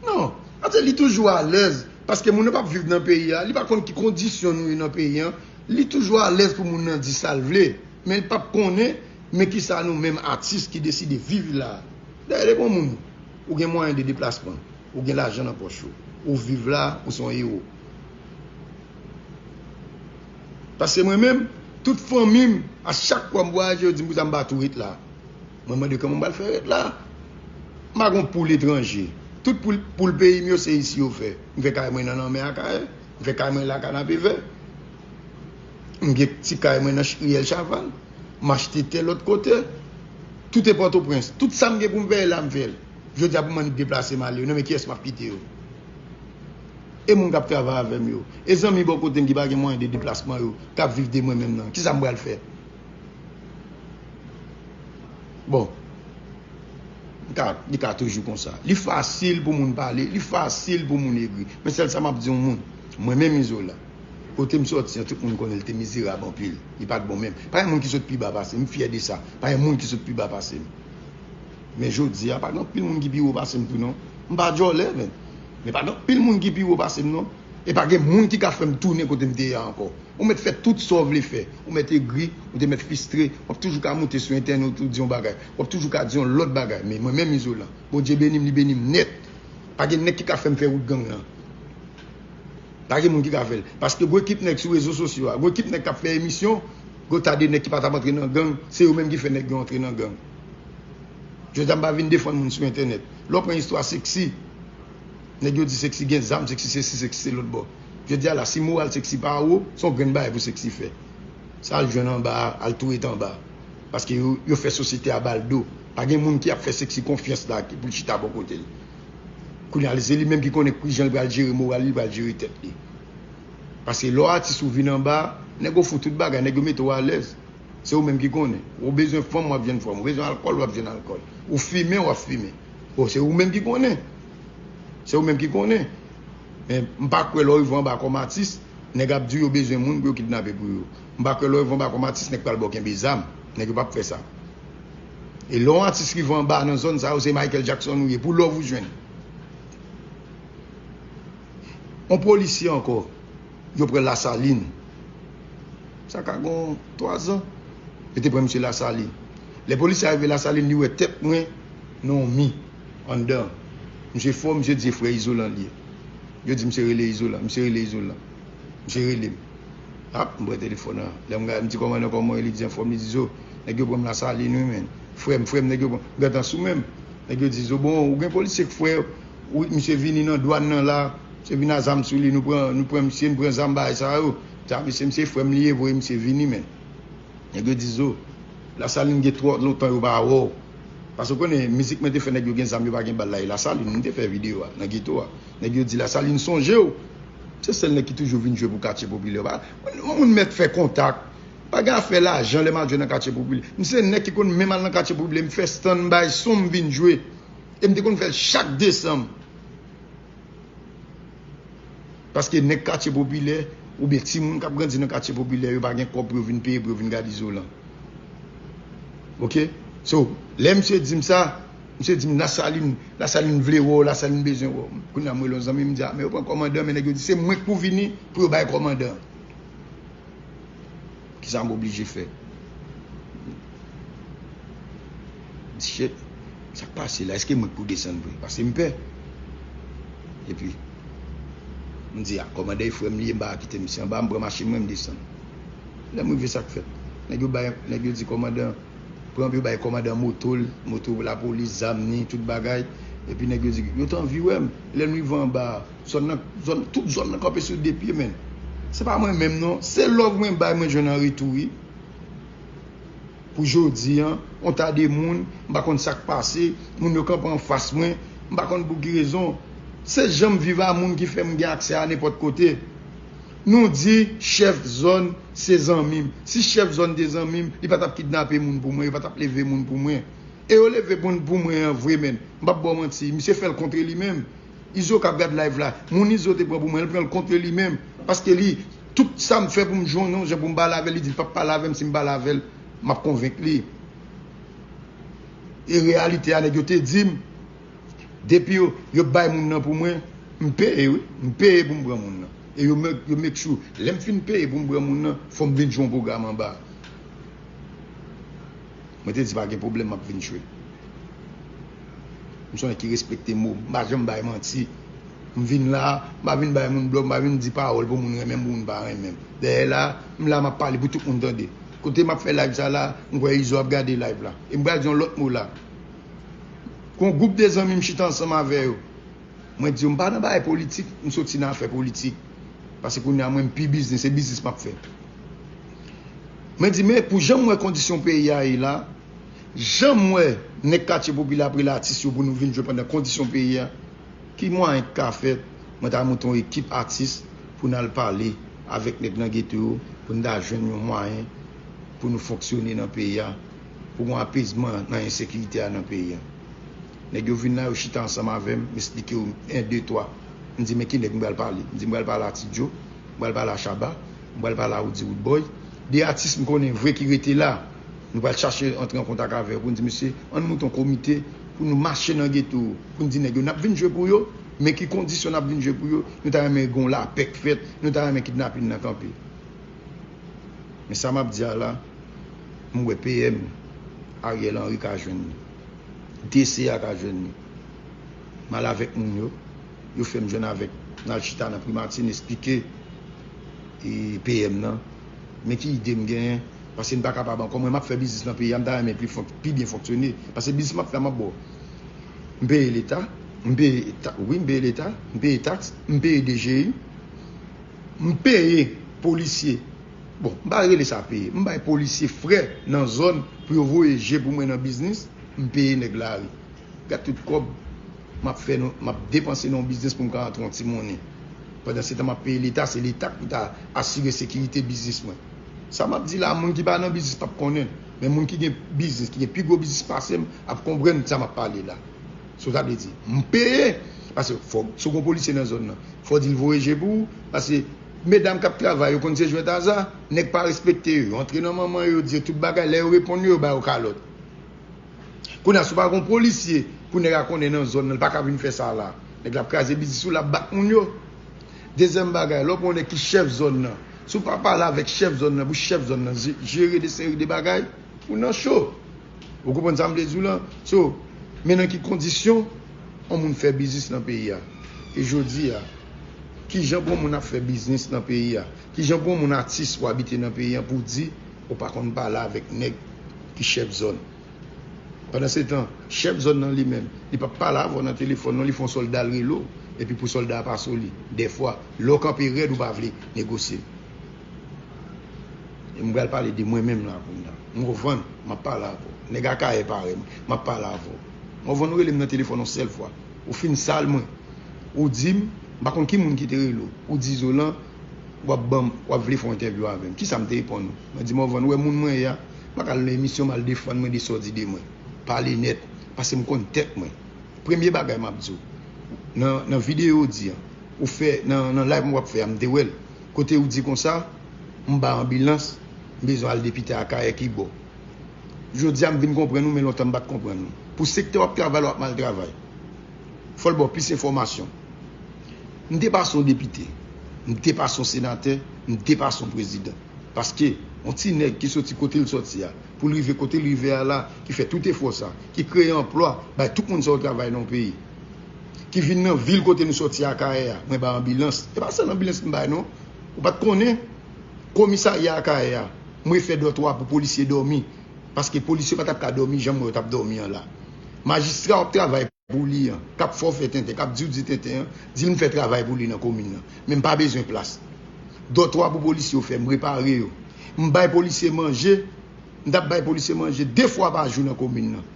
Non, paske li toujou alèz, paske moun nan p ap viv nan peyi a, li pa konn ki kondisyon nou ye nan peyi a, li toujou alèz pou moun nan di sa l vle, men li p ap konnen, men kisa nou menm atis ki deside viv la. Dayè, depi yon moun, ou gen mwayen de deplasman, ou gen lajan nan pòch ou, ou viv la, ou se yon ewo. Paske mwen menm, tout fanmi m, a chak fwa m vwayaje, yo di m pou sa m pa tou ret la. Mwen mande kòman m pral fè ret la. M pa gen poul etranje. Tout poul, poul peyi m yo, se isi yo fè. M fè kay mwen nan lanmè Akayè. M fè kay mwen la Kanapevè. M gen ti kay mwen nan ch-, riyèl Chaval. M achte tè lòt kote. Tout e Pòtoprens. Tout sa m gen pou m fè la, m fè l. Jodi a pou m annik deplase m ale yo, nan men kiyès m ap kite yo? E moun k ap travay avè m yo? E zanmi bò kote m ki pa gen mwayen de deplasman yo, k ap viv de mwen menm nan? Kisa m pral fè? Bon, li ka, li ka toujou konsa. Li fasil pou moun pale, li fasil pou moun egri. Men sèl sa m ap di yon moun, mwen menm Izolan, kote m sòti an, tout moun konnen l te mizerab anpil. Li pa t bon menm. Pa gen moun ki sot pi ba pase m, m fyè de sa. Pa gen moun ki sot pi ba pase m. Men jodi a, pa gen anpil moun ki pi wo pase m tou non. M pa djòlè, men. Men pa gen anpil moun ki pi wo pase m non. E pa gen moun ki ka fè m tounen kote m te ye a ankò. Ou mèt fè tout sa w vle fè. Ou mèt egri, ou te mèt fistre, w ap toujou ka moute sou entènèt ou di yon bagay. W ap toujou ka di yon lòt bagay. Men mwen menm Izolan, Bondye beni m, li beni m nèt. Pa gen nèg ki ka fè m fè wout gang nan. Pa gen moun ki ka fè l. Paske gwo ekip nèg sou rezo sosyo a, gwo ekip nèg k ap fè emisyon, gwo ta de nèg ki pa t ap antre nan gang, se yo menm ki fè nèg yo antre nan gang. Jodi a m pa vin defann moun sou entènèt. Lè w pran istwa Sexy, nèg yo di Sexy gen zam, Sexy sesi, Sexy se lòt bò. Jodi a la, si moral Sexy pa wo, se yon grenn bagay pou Sexy fè. Sa al jwenn anba a, al tou ret anba a. Paske yo, yo fè sosyete a ba l do. Pa gen moun ki ap fè Sexy konfyans la ki pou l chita bò kote l. Kounye a, se li menm ki konnen kijan l pral jere moral li, li pral jere tèt li. Paske lè w atis ou vin anba, nèg yo fou tout bagay, nèg yo mete w alèz. Se ou menm ki konnen. Ou bezwen fanm, w ap jwenn fanm. Ou bezwen alkòl, w ap jwenn alkòl. Ou fimen, w ap fimen. Bon, se ou menm ki konnen. Se ou menm ki konnen. Men m pa kwè lè w rive anba kòm atis, nèg ap di w yo bezwen moun pou yo kidnape pou yo. M pa kwè lè w rive anba kòm atis, nèg pral ba w kenbe zam. Nèg yo p ap fè sa. E lè yon atis rive anba nan zòn sa yo, se Michael Jackson ou ye. Pou love ou jwenn. Yon polisye ankò, yo pran Lasalin. Sa ka gon twa zan. Yo te pran misye Lasalin. Lè polisye a rive Lasalin, li wè tèt mwen nan yon mi anndan. Misye fò, misye di se frè Izolan li ye. Yo di misye rele Izolan, misye rele Izolan. Misye rele m. Ap, m pran telefòn nan. Lè m gade, m di kòmandan kòman w ye, li di anfòm, li di zo, nèg yo pran m Lasalin wi menn. Frè m, frè m, nèg yo pran m. M gentan sou men m. Nèg yo di zo, bon, ou gen polisye k frè w, wi, misye vini nan dwàn nan la, misye vin a zam sou li, nou pran, nou pran misye, nou pran zam bagay sa yo. Sa misye, misye frè m li ye, voye misye vini menn. Nèg yo di zo, Lasalin gen twò lontan yo pa wè w. Paske w konnen, mizik mwen te fè, nèg yo gen zam, yo pa gen bal la, e Lasalin, m te fè videyo a, nan geto a. Nèg yo di Lasalin sonje w. Se sèl nèg ki toujou vin jwe pou katye popilè. Pa, yon moun mèt fè kontak. Pa gen afè lajan lè m al jwe nan katye popilè. M se nèg ki konn menm al nan katye popilè, m fè stand by son m vin jwe. E m te konn fè l chak desanm. Paske nèg katye popilè, oubyen timoun k ap grandi nan katye popilè, yo pa gen kòb pou yo vin peye, pou yo vin gade Izolan. Oke? So, lè misye di m sa, misye di m, Lasalin, Lasalin vle wè w, Lasalin bezwen wè w. Kounye a, m rele yon zanmi, m di, a, men yo pran kòmandan, men nèg yo di, se mwen k pou vini pou yo bay kòmandan. Kisa m oblije fè? M di, shit, sa k pase la? Èske mwen k pou desann vre? Paske m pè. Epi, m di, a, kòmandan e frè m li ye, m pa ka kite misye anba, m pran machin mwen, m desann. Lè m rive, sa k fèt? Nèg yo bay, nèg yo di kòmandan, pran, yo bay kòmandan moto l, moto lapolis, zam ni, tout bagay. Epi nèg yo di, yo t anvi wè m. Lè n rive anba a, zòn nan, zòn, tout zòn nan kanpe sou de pye, menn. Se pa mwen menm, non. Se love mwen bay, mwen jwenn an retou, wi. Pou jodi a, yon ta de moun, m pa konn sa k pase, moun yo kanpe anfas mwen, m pa konn pou ki rezon. Se jan m viv a moun ki fè m gen aksè a nenpòt kote. Nou di chèf zòn se zanmi m. Si chèf zòn te zanmi m, li pa t ap kidnape moun pou mwen, yo pa t ap leve moun pou mwen. E yo leve moun pou mwen an vre, menn. M p ap ba w manti, misye fè l kontre li menm. Izo k ap gad live la, moun Izo te pran pou mwen, l pran l kontre li menm. Paske li, tout sa m fè pou m jwenn yon jan pou m pale avè l, li di l p ap pale avè m, si m pale avè l, m ap konvenk li. E reyalite a, nèg yo te di m, depi yo, yo bay moun nan pou mwen, m peye, wi. M peye pou m pran moun nan. E yo make, yo make sure, lè m fin peye pou m pran moun nan, fò m vin jwe yon pwogram anba. Mwen te di pa gen pwoblèm, m ap vin jwe. M se yon nèg ki respekte mo m, m pa janm bay manti. M vin la, m pa vin bay moun blòf, m pa vin di pawòl pou moun renmen m, pou moun pa renmen m. Dèyè la, m la m ap pale pou tout moun tande. Kote m ap fè live sa la, m kwè Izo ap gade live la. E m pral di yon lòt mo la. Gon gwoup de zanmi m chita ansanm avè yo. Mwen di yo, m pa nan bagay politik, m soti nan afè politik. Paske kounye a mwen, m pi biznis, se biznis m ap fè. Mwen di, men pou jan m wè kondisyon peyi a ye la, jan m wè nèg katye popilè ap rele atis yo pou nou vin jwe pandan kondisyon peyi a, ki mwayen k ka fèt, mwen ta monte yon ekip atis pou n al pale avèk nèg nan geto yo, pou n ta jwenn yon mwayen pou nou fonksyone nan peyi a, pou gon apezman nan ensekirite a nan peyi a. Nèg yo vin la, yo chita ansanm avè m, m esplike yo en, de, twa. M di, men ki nèg m pral pale? M di, m pral pale a Ti Djo, m pral pale a Shabba, m pral pale a Roody Roodboy. De atis m konnen vre ki rete la. Nou pral chache antre an kontak avè yo pou n di, mesye, ann monte yon komite pou nou mache nan geto, pou n di nèg yo, n ap vin jwe pou yo, men ki kondisyon n ap vin jwe pou yo, nou ta renmen gen yon lapè k fèt, nou ta renmen kidnapin nan kanpe. Men sa m ap di a la, m wè P M Ariel Henry ka jwenn li. D C a ka jwenn li. M al avèk moun yo, yo fè m jwenn avèk, n al chita nan primati, n esplike, e, P M nan. Men ki ide m genyen, paske n pa kapab ankò. Mwen, m ap fè biznis nan peyi a, m ta renmen pli fonk-, pi byen fonksyone. Paske biznis m ap fè a, m ap ba w. M peye leta, m peye ta-, wi, m peye leta, m peye taks, m peye D G I, m peye polisye. Bon, m pa rele sa peye. M bay polisye frè nan zòn pou yo voye je pou mwen nan biznis, m peye nèg lari. Gad tout kòb m ap fè nan, m ap depanse nan yon biznis pou m ka antre yon ti monnen. Pandan se tan m ap peye leta, se leta ki pou ta asire sekirite biznis mwen. Sa m ap di la, moun ki pa nan biznis p ap konnen. Men moun ki gen biznis, ki gen pi gwo biznis pase m, ap konprann sa m ap pale la. So, sa vle di, m peye, paske fò, si w gon polisye nan zòn nan, fò w di l voye je pou ou, paske medam k ap travay, yo konn se jwèt aza, nèg pa respekte yo, yo antre nan manman yo, yo di yo tout bagay, lè yo reponn yo, yo ba yo kalòt. Kounye a, si w pa gon polisye, pou nèg la konnen nan zòn nan, l pa ka vin fè sa la. Nèg la ap kraze biznis ou, l ap bat moun yo. Dezyèm bagay, lè w pran yon nèg ki chèf zòn nan, si w pa pale avèk chèf zòn nan, pou chèf zòn nan je-, jere de seri de bagay, ou nan cho. Ou konprann sa m vle di w lan? So, men nan ki kondisyon yon moun fè biznis nan peyi a? E jodi a, kijan pou yon moun ap fè biznis nan peyi a? Kijan pou yon moun atis ou abite nan peyi a pou w di ou pa konn pale avèk nèg ki chèf zòn? Pandan se tan, chèf zòn nan li menm, li p ap pale avè w nan telefòn, non, li fè yon sòlda l rele w, epi pou sòlda a pase w li. Dèfwa, lè w kanpe rèd, ou pa vle negosye. M pral pale de mwen menm la kounye a. Morvan, m ap pale avè w. Nèg Akayè parèy mwen, m ap pale avè w. Morvan, ou rele m nan telefòn yon sèl fwa. Ou fin sal mwen. Ou di m, m pa konn ki moun ki te rele w. Ou di Izolan, w ap ban m, w ap vle fè yon entèvyou avè m. Kisa m te reponn ou? Mwen di Morvan, ou wè moun mwen ye a, m pa ka al nan emisyon m al defann mwen de sa w di de mwen. Pale nèt, paske m konn tèt mwen. Premye bagay m ap di w, nan, nan videyo w di an, ou fè, nan, nan live mwen w ap fè a, m te wè l. Kote ou di konsa, m bay anbilans, m bezwen al depite Akayè ki bò. Jodi a m vin konprann ou, men lontan m pa t konprann ou. Pou sektè w ap travay la, w ap mal travay. Fò l ba w plis enfòmasyon. M te pase yon depite, m te pase yon senatè, m te pase yon prezidan. Paske yon ti nèg ki soti kote l soti a, pou l rive kote l rive a la, ki fè tout efò sa, ki kreye anplwa, bay tout moun sa yo travay nan yon peyi. Ki vin nan vil kote nou soti Akayè a, mwen bay anbilans. E pa sèl anbilans m bay non. Ou pa t konnen komisarya Akayè a, mwen fè dòtwa pou polisye dòmi. Paske polisye pa t ap ka dòmi jan m wè yo t ap dòmi an la. Majistra w ap travay pou li an, k ap fè w fè tenten, k ap di w di tenten an, di l m fè travay pou li nan komin nan. Men m pa bezwen plas. Dòtwa pou polisye yo fè, m repare yo. M bay polisye manje, m t ap bay polisye manje de fwa pa jou nan komin nan.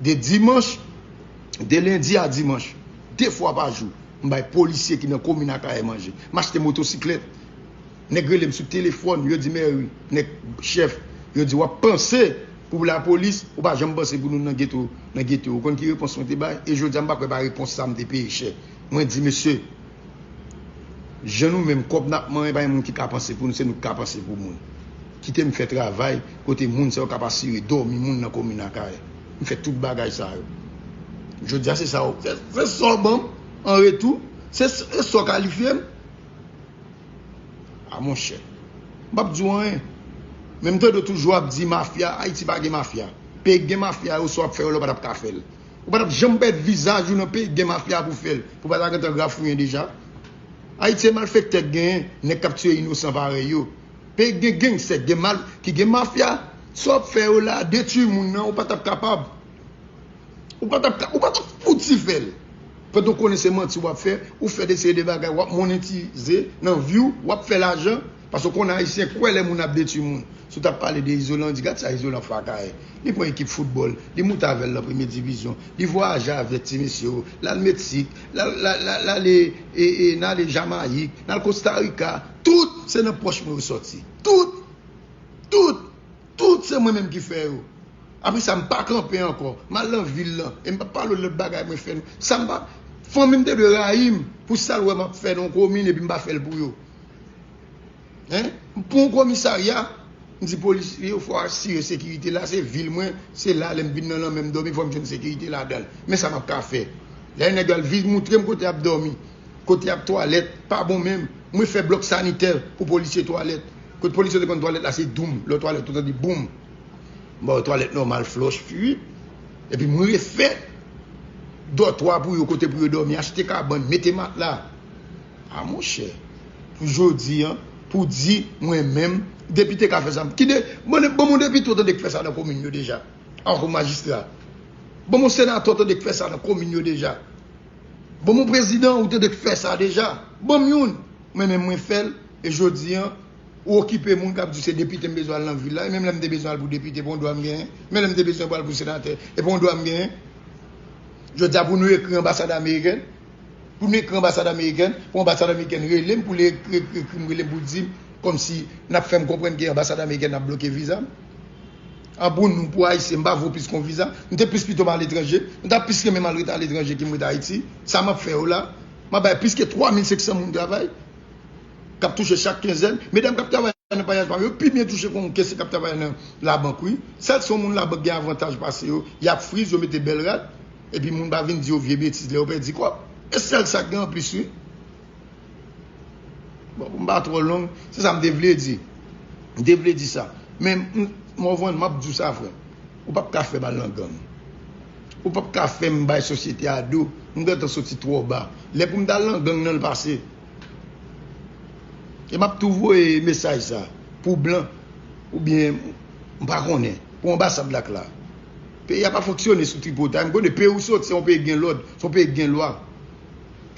De dimanch, de lendi a dimanch, de fwa pa jou, m bay polisye ki nan komin Akayè manje. M achte motosiklèt. Nèg rele m sou telefòn, yo di mèri, nèg chèf, yo di w ap panse pou lapolis, ou pa janm panse pou nou nan geto, nan geto. Ou konn ki repons mwen te bay? E jodi a m pa kwè pa repons sa m te peye chè. Mwen di, mesye, jan nou menm kòb n ap manyen, pa gen moun ki ka panse pou nou, se nou ki ka panse pou moun. Kite m fè travay kote moun sa yo k ap asire dòmi moun nan komin Akayè. M fè tout bagay sa yo. Jodi a se sa yo, se, se sa w ban m an retou, se, se sa w kalifye m. A monchè, m p ap di w anyen. Men m tande w toujou ap di mafya, Ayiti pa gen mafya. Peyi k gen mafya yo, sa w ap fè yo la, w pa t ap ka fè l. Ou pa t ap janm pèd vizaj ou nan peyi k gen mafya pou fè l. Pou pa ta gentan grafouyen deja. Ayiti se malfektè k genyen, nèg k ap tiye inosan parèy yo. Peyi k gen gangstè, k gen mal, ki gen mafya, sa w ap fè yo la, detwi moun nan, ou pa t ap kapab. Ou pa t ap ka, ou pa t ap fouti fè l. Pandan w konnen se manti w ap fè, ou fè de seri de bagay, w ap monetize nan vi w, w ap fè lajan, paske w konnen Ayisyen kwè lè moun ap detwi moun. Si w t ap pale de Izolan, w di, gad sa Izolan fè Akayè. Li pran ekip foutbòl, li moute avè l nan premye divizyon, li vwayaje avèk ti mesye yo, l al Meksik, l al, l al, l al, l ale, e, e, n ale Jamayik, n al Kosta Rika. Tout se nan pòch mwen yo sòti. Tout! Tout! Tout se mwen menm ki fè yo. Apre sa, m pa kanpe ankò. M al nan vil lan. E m p ap pale w lòt bagay mwen fè. Sa m pa, fanmi m te dwe rayi m pou sa l wè m ap fè nan yon komin epi m pa fè l pou yo. Hein? M pran yon komisarya, m di polisye yo fò asire sekirite la, se vil mwen, se la lè m vin nan lanmè m dòmi, fò m jwenn sekirite ladan l. Men sa m ap ka fè. Lè nèg yo al vin moutre m kote y ap dòmi, kote y ap twalèt, pa bon menm. Mwen fè blòk sanitè pou polisye twalèt. Kote polisye te konn twalèt la, se doum. Lè w twalèt, ou tande boum. M ba yo twalèt nòmal, flòch, fwi. Epi mwen refè dòtwa pou yo, kote pou yo dòmi, achte kabann, mete matla. A monchè, pou jodi a, pou di mwen menm, depite ka fè sa. Ki de, ban, ban m yon depite w tande k fè sa nan komin yo deja. Ankò majistra. Ban m yon senatè w tande k fè sa nan komin yo deja. Ban m yon prezidan ou tande k fè sa deja. Ban m youn. Mwen menm mwen fè l. E jodi a, ou okipe moun k ap di w se depite m bezwen al nan vil la. E menm lè m te bezwen al pou depite, pa yon dwa m genyen. Menm lè m te bezwen pral pou senatè, e pa yon dwa m genyen. Jodi a pou nou ekri anbasad amerikèn. Pou nou ekri anbasad amerikèn, pou anbasad amerikèn rele m, pou li ekri, ekri, ekri m, rele m pou di m, kòmsi n ap fè m konprann ke anbasad amerikèn ap bloke viza m. An pou nou, pou Ayisyen, m pa vo plis ke yon viza. M te plis pito m aletranje. M ta plis renmen m al ret aletranje ke m ret Ayiti. Sa m ap fè yo la, m ap bay plis ke twa mil senk san moun travay k ap touche chak kenzèn. Medam k ap travay nan payaj pa m yo pi byen touche ke yon kese k ap travay nan labank, wi. Sèl si yon moun labank gen avantaj pase yo, y ap friz, yo mete bèl rad, epi moun pa vin di yo vye betiz lè yo pèdi kòb. E sèl sa k gen anplis, wi. Bon, pou m pa twò long, se sa m te vle di. M te vle di sa. Men, m, Morvan, m ap di w sa, frè. Ou p ap ka fè m al nan gang. Ou p ap ka fè m bay sosyete a do. M gentan soti twò ba. Lè pou m t al nan gang nan, l pase. E m ap tou voye mesaj sa pou blan, oubyen, m pa konnen, pou anbasad la k la. Peyi a pa fonksyone sou tripotay. M konnen peyi ou soti, se yon peyi k gen lòd, se yon peyi k gen lwa.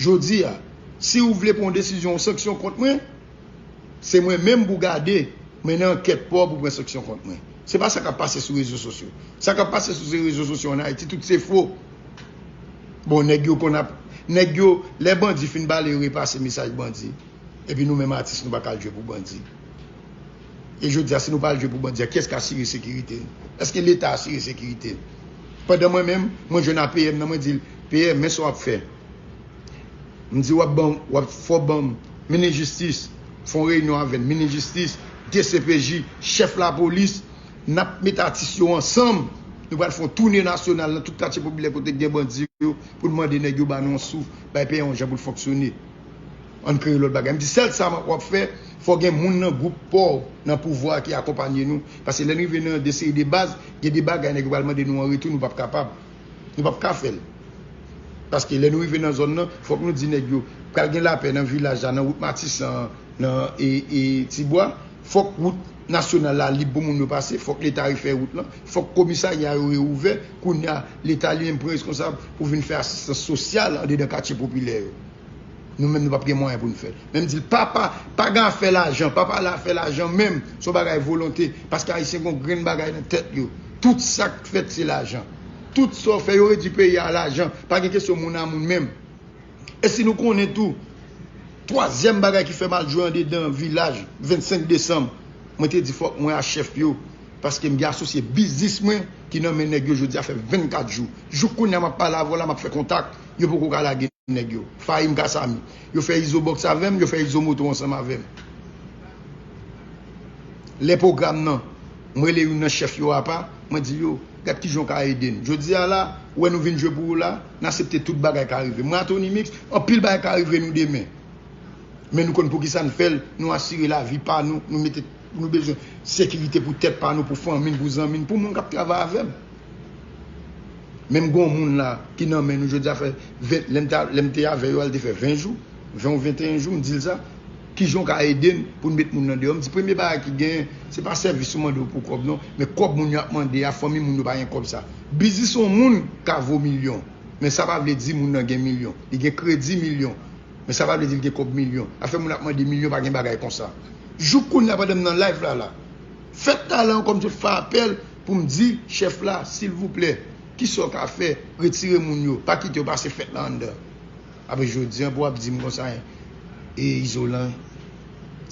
Jodi a, si ou vle pran yon desizyon, yon sanksyon kont mwen, se mwen menm pou gade. Mennen ankèt pa w pou pran sanksyon kont mwen. Se pa sa k ap pase sou rezo sosyo. Sa k ap pase sou se rezo sosyo ann Ayiti, tout se fo. Bon, nèg yo konn ap, nèg yo, lè bandi fin bale, yo repase mesaj bandi. Epi nou menm atis, nou pa ka al jwe pou bandi. E jodi a, si nou pa al jwe pou bandi a, kiyès k asire sekirite n? Èske Leta asire sekirite n? Pandan mwen menm, mwen jwenn a P M nan, mwen di l, P M, men sa w ap fè. M di, w ap ban, w ap fò ban m, minis jistis, fè yon reyinyon avè n, minis jistis, D C P J, chèf lapolis, n ap met atis yo ansanm. Nou pral fè yon toune nasyonal nan tout katye popilè kote k gen bandi yo pou n mande nèg yo ba nou yon souf, bay peyi a yon jan pou l fonksyone. Ann kreye lòt bagay. M di, sèl sa w ap fè, fò gen moun nan gwoup pa w nan pouvwa a ki akonpanye nou. Paske lè n rive nan de seri de baz, gen de bagay nèg yo pral mande nou an retou, nou p ap kapab. Nou p ap ka fè l. Paske lè nou rive nan zòn nan, fòk nou di nèg yo, pral gen lapè nan vilaj la, nan wout Matisan an, nan e, e, Tibwa, fòk wout nasyonal la lib pou moun yo pase, fòk Leta refè wout lan, fòk komisarya yo reouvè, kounye a, Leta li menm pran reskonsab pou vin fè asistans sosyal andedan katye popilè yo. Nou menm, nou p ap gen mwayen pou n fè l. Men m di l, pa, pa, pa gen afè lajan, pa pale afè lajan menm, se yon bagay volonte, paske Ayisyen gen yon grenn bagay nan tèt yo. Tout sa k fèt, se lajan. Tout sa w fè, yo redui peyi a a lajan. Pa gen kesyon moun a moun menm. E si nou konnen tou, twazyèm bagay ki fè m al jwe andedan vilaj, vennsenk desanm, mwen te di fòk mwen a chèf yo, paske m gen asosye biznis mwen ki nan men nèg yo jodi a fè vennkat jou. Jouk kounye a m ap pale avè w la, m ap fè kontak, yo poko ka lage nèg yo. Fahim Kasami. Yo fè Izo Box avè m, yo fè Izo Moto ansanm avè m. Lè pwogram nan, m rele youn nan chèf yo apa, mwen di yo, gad kijan w ka ede n. Jodi a la, ou wè nou vin jwe pou ou la, n aksepte tout bagay ka rive. Mwen a Tony Mix, anpil bagay ka rive nou demen. Men nou konn poukisa n fè l, nou asire lavi pa nou, nou mete, nou bezwen sekirite pou tèt pa nou, pou fanmi n, pou zanmi n, pou moun k ap travay avè m. Menm gen yon moun la ki nan men nou jodi a fè ven, lè m te, lè m te avè yo a, l te fè ven jou, ven ou venteyen jou, m di l sa. Kijan w ka ede n pou n met moun nan deyò? M di, premye bagay ki genyen, se pa sèvis ou mande w pou kòb non, men kòb moun yo ap mande a, fanmi moun yo pa gen kòb sa. Biznis yon moun ka vo milyon, men sa pa vle di moun nan gen milyon. Li gen kredi milyon, men sa pa vle di l gen kòb milyon. Afè moun ap mande milyon, pa gen bagay konsa. Jouk kounye a, pandan m nan live la la, fèt la la ankò, m sot fè apèl pou m di chèf la, silvouplè, kisa w ka fè, retire moun yo, pa kite yo pase fèt la anndan. Apre jodi a, pou w ap di m konsa, e Izolan,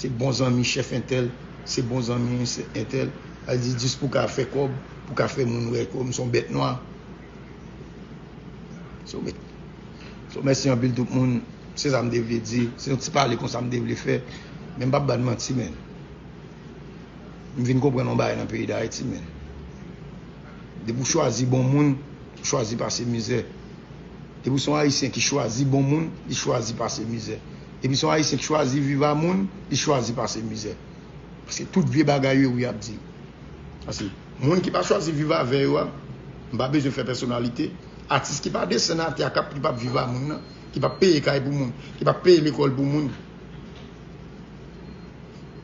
se bon zanmi chèf entèl, se bon zanmi entèl, al di jis pou ka fè kòb, pou ka fè moun wè kòm se yon bèt nwa. So, mèsi anpil tout moun. Se sa m te vle di. Se yon ti pale konsa m te vle fè. Men m p ap ba n manti, men. M vin konprann yon bagay nan peyi Dayiti, men. Depi w chwazi bon moun, ou chwazi pase mizè. Depi w se yon Ayisyen ki chwazi bon moun, li chwazi pase mizè. Depi w se yon Ayisyen ki chwazi viv a moun, li chwazi pase mizè. Paske tout vye bagay yo wi y ap di. Paske moun ki pa chwazi viv avè yo a, m pa bezwen fè pèsonalite. Atis ki pa desann atè a, k ap, ki p ap viv a moun nan, ki p ap peye kay pou moun, ki p ap peye lekòl pou moun,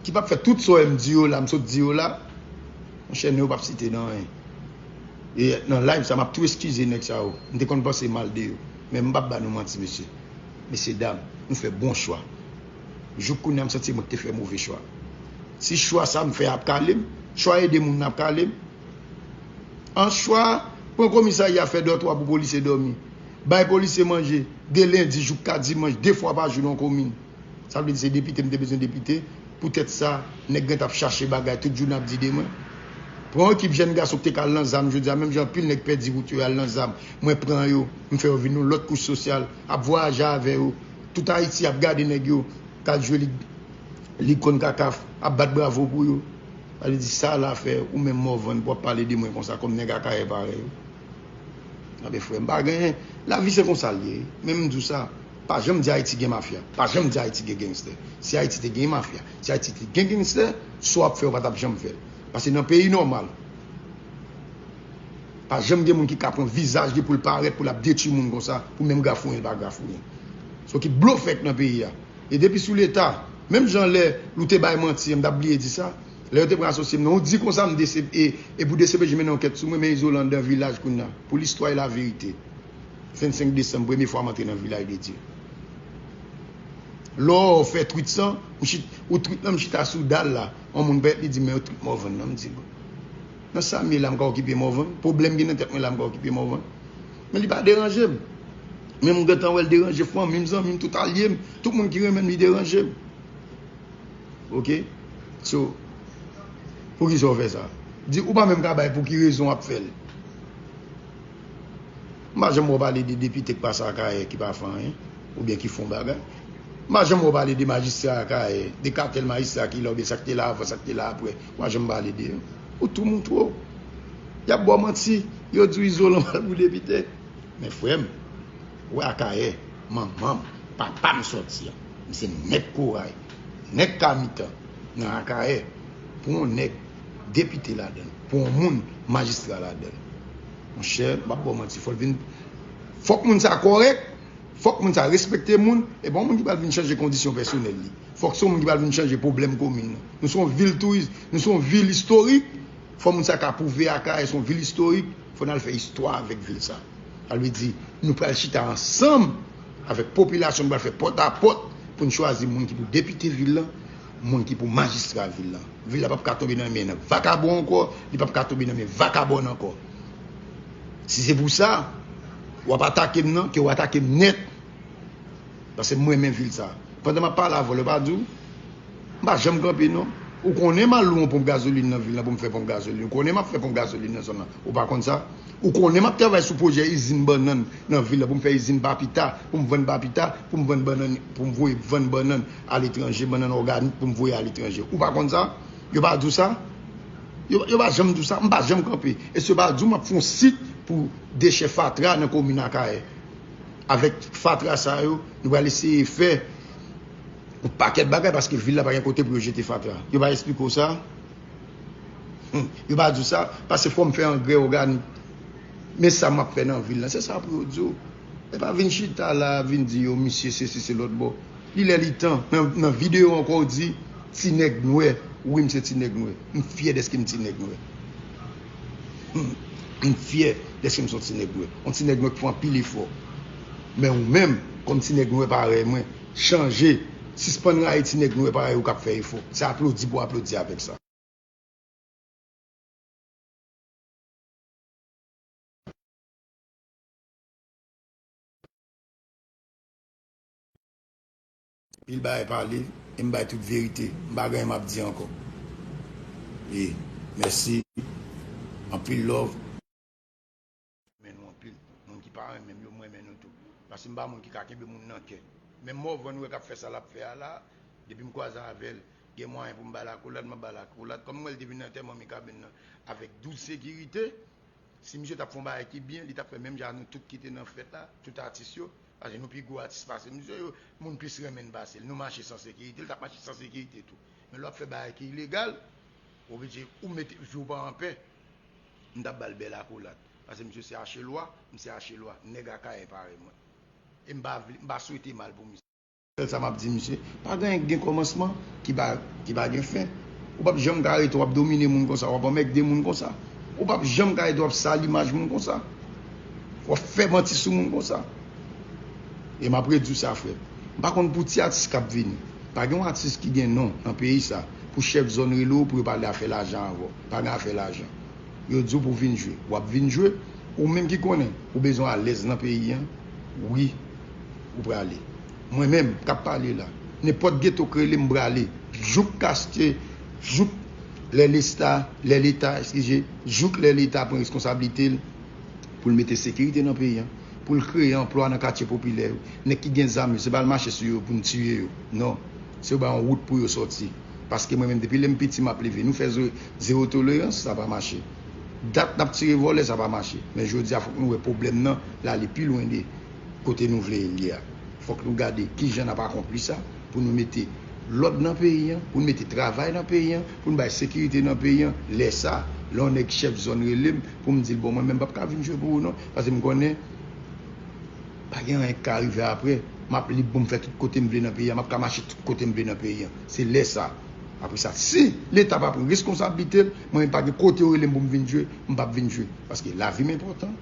ki p ap fè tout sa w wè m di yo la, m sot di yo la, monchè, non yo p ap site nan anyen. E nan live sa, m ap tou eskize nèg sa yo. M te konn panse mal de yo. Men m p ap ba nou manti, mesye. Mesye dam, nou fè bon chwa. Jouk kounye a, m santi mwen ki te fè move chwa. Si chwa sa m fè a ap kale m, chwa ede moun nan ap kale m. An chwa, pran komisarya fè dòtwa pou polisye dòmi. Bay polisye manje, de lendi jouka dimanch, de fwa pa jou nan komin. Sa vle di se depite m te bezwen depite. Poutèt sa, nèg gentan ap chache bagay, tout jounen ap di de mwen. Pran yon ekip jèn gason ki te ka al nan zam jodi a, menm jan anpil nèg pèdi wout yo al nan zam. Mwen pran yo, m fè yo vin yon lòt kouch sosyal, ap vwayaje avè yo. Tout Ayiti ap gade nèg yo k al jwe lig, lig konn kakaf, ap bat bravo pou yo. Sa vle di sa la fè ou menm Morvan pou w ap pale de mwen konsa kòm nèg Akayè parèy ou. Anben frè m, pa genyen. Lavi se konsa l ye. Men m di w sa, pa janm di Ayiti gen mafya. Pa janm di Ayiti gen gangstè. Si Ayiti te gen mafya, si Ayiti te gen gangstè, sa w ap fè yo pa t ap janm fè l. Paske nan peyi nòmal, pa janm gen moun ki ka pran vizaj li pou l parèt, pou l ap detwi moun konsa, pou menm grafouyen l pa grafouyen. Se yon ekip blofè k nan peyi a. E depi sou Leta, menm jan lè Lou te bay manti an, m t ap bliye di sa, lè yo te pran asosye m nan, ou di konsa m D C, e, e pou D C P J mennen ankèt sou mwen, men Izolan anndan vilaj kounye a. Pou listwa e laverite. Vennsenk desanm, premye fwa m antre nan vilaj de Dye. Lè w fè tweet sa, m chit, ou tweet lan, m chita sou dal la. Yon moun parèt, li di, "Men yon tweet Morvan nan." M di, "Bon. Nan sa m ye la, m ka okipe Morvan? Pwoblèm gen nan tèt mwen la, m ka okipe Morvan?" Men li pa deranje m. Men m gentan wè l deranje fanmi m, zanmi m, tout alye m. Tout moun ki renmen m, li deranje m. Oke? So, poukisa w fè sa? Di, ou pa menm ka bay pou ki rezon w ap fè l. M pa janm wè w pale de depite k pase Akayè ki pa fè anyen, oubyen ki fè yon bagay. M pa janm wè w pale de majistra Akayè, de katèl majistra ki la, oubyen sa k te la avan, sa k te la apre. M pa janm pale de yo. Ou tou moutwo. Y ap ba w manti, yo di w Izolan pral pou depite. Men frè m, ou wè Akayè, manman m, papa m sòti an. M se nèg Koray, nèg Kamitan, nan Akayè. Pou yon nèg depite ladan l, pou yon moun majistra ladan l. Monchè, m p ap ba w manti, fò l vin, fòk moun sa kòrèk, fòk moun sa respekte moun, e pa yon moun ki pral vin chanje kondisyon pèsonèl li. Fòk se yon moun ki pral vin chanje pwoblèm komin nan. Nou se yon vil touris, nou se yon vil istorik, fò moun sa ka pwouve Akayè se yon vil istorik, fò n al fè istwa avèk vil sa. Sa vle di, nou pral chita ansanm avèk popilasyon, nou pral fè pòt a pòt pou n chwazi moun ki pou depite vil lan, moun ki pou majistra vil lan. Vil la p ap ka tonbe nan men vakabon ankò, li p ap ka tonbe nan men vakabòn ankò. Si se pou sa, w ap atake m nan, ke w atake m nèt. Paske m renmen vil sa. Pandan m ap pale avè w, yo pa di w, m pa janm kanpe, non. Ou konnen m al lwe yon ponp gazolin nan vil lan pou m fè ponp gazolin. Ou konnen m ap fè ponp gazolin nan zòn nan. Ou pa konn sa? Ou konnen m ap travay sou pwojè izin bannann nan vil la pou m fè izin papita, pou m vann papita, pou m vann bannann, pou m voye vann bannann aletranje, bannann òganik pou m voye aletranje. Ou pa konn sa? Yo pa di w sa? Yo, yo pa janm di w sa? M pa janm kanpe. Èske yo pa di w m ap fè yon sit pou dechè fatra nan komin Akayè? Avèk fatra sa yo, nou pral eseye fè yon pakèt bagay paske vil la pa gen kote pou yo jete fatra. Yo pa eksplike w sa? Hmm. Yo pa di w sa? Paske fò m fè angrè òganik. Men sa m ap fè nan vil lan, se sa pou yo di w. E pa vin chita la, vin di yo, misye sesi, se lòt bò. Li lè li tan. Nan, nan videyo ankò, w di, ti nèg nwè. Wi, m se ti nèg nwè. M fyè dèske m ti nèg nwè. Hmm. M fyè dèske m se yon ti nèg nwè. Yon ti nèg nwè k fè anpil efò. Men ou menm, kòm ti nèg nwè parèy mwen, chanje. Sispann rayi ti nèg nwè parèy ou k ap fè efò. Se aplodi pou aplodi avèk sa. Pil bagay pale, e m bay tout verite. M pa gen anyen m ap di ankò. E, mèsi. Anpil love. Renmen nou anpil. Moun ki pa renmen m yo, m renmen nou tou. Paske m pa moun ki ka kenbe moun nan kè. Menm Morvan nou wè k ap fè sa l ap fè a la, depi m kwaze avè l, gen mwayen pou m ba l akolad, m ap ba l akolad. Kòm m wè l te vin nan antèman Mikaben nan avèk douz sekirite, si misye t ap fè yon bagay ki byen, li t ap fè menm jan nou tout ki te nan fèt la, tout atis yo. Paske nou pi gwo atis pase misye, yo, moun plis renmen n pase l. Nou mache san sekirite, li t ap mache san sekirite tou. Men lè w ap fè bagay ki ilegal, oblije ou mete vi w pa anpè. M t ap ba l bèl akolad. Paske misye se Achelwa, m se Achelwa, nèg Akayè parèy mwen. E m pa vle, m pa swete mal pou misye. Sèl sa m ap di misye, pa gen anyen k gen kòmansman ki pa, ki pa gen fen. Ou p ap janm ka rete w ap domine moun konsa, w ap anmègde moun konsa. Ou p ap janm ka rete w ap sal imaj moun konsa. W ap fè manti sou moun konsa. E m ap redi w sa, frè m. M pa konn pou ti atis k ap vini. Pa gen yon atis ki gen non nan peyi sa pou chèf zòn rele w pou yo pale afè lajan avè w. Pa gen afè lajan. Yo di w pou w vin jwe. W ap vin jwe. Ou menm ki konnen ou bezwen alèz nan peyi an, wi, ou prale. Mwen menm k ap pale la, nenpòt geto k rele m prale. Jouk kaste, jouk lè lesta, lè Leta, eskize, jouk lè Leta pran reskonsablite l pou l mete sekirite nan peyi an, pou l kreye anplwa nan katye popilè yo. Nèg ki gen zam yo, se pa al mache sou yo pou n tiye yo. Non. Se yo bay yon wout pou yo sòti. Paske mwen menm, depi lè m piti, m ap leve. Nou fè ze-, zewo tolerans, sa pa mache. Dat n ap tire vòlè, sa pa mache. Men jodi a, fòk nou wè pwoblèm nan, l ale pi lwen de kote nou vle l ye a. Fòk nou gade kijan n ap akonpli sa, pou nou mete lòd nan peyi an, pou nou mete travay nan peyi an, pou nou bay sekirite nan peyi an. Lè sa, lè yon nèg chèf zòn rele m, pou m di l, "Bon, mwen menm, m p ap ka vin jwe pou ou non, paske m konnen pa gen anyen k ka rive apre. M ap lib pou m fè tout kote m vle nan peyi a, m ap ka mache tout kote m vle nan peyi a." Se lè sa. Apre sa, si Leta pa pran reskonsablite l, mwen menm pa gen kote yo rele m pou m vin jwe, m p ap vin jwe. Paske lavi m enpòtan.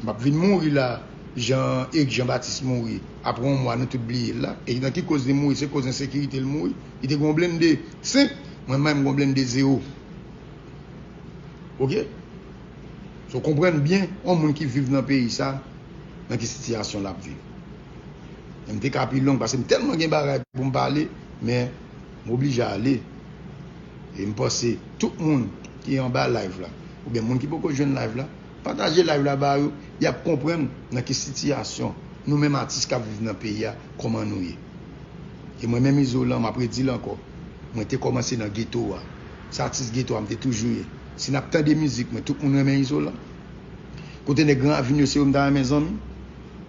M ap vin mouri la, Jean, Eric Jean Baptiste mouri. Apre yon mwa, nou tout bliye l la. E nan ki koz li mouri? Se koz ensekirite l mouri. Li te gen yon blende senk, mwen menm m gen yon blende zewo. Oke? So, konprann byen, yon moun ki viv nan peyi sa, nan ki sitiyasyon l ap viv. E m te ka pi long, paske m tèlman gen bagay pou m pale, men m oblije ale. E m panse tout moun ki anba live la, oubyen moun ki poko jwenn live la, pataje live la ba yo, y ap konprann nan ki sitiyasyon nou menm atis k ap viv nan peyi a, kòman nou ye. E mwen menm Izolan, m ap redi l ankò, mwen te kòmanse nan geto a. Se atis geto a m te toujou ye. Si n ap tande mizik mwen, tout moun renmen Izolan. Kote nèg Gran Ravin yo, se yo m ta renmen zanmi.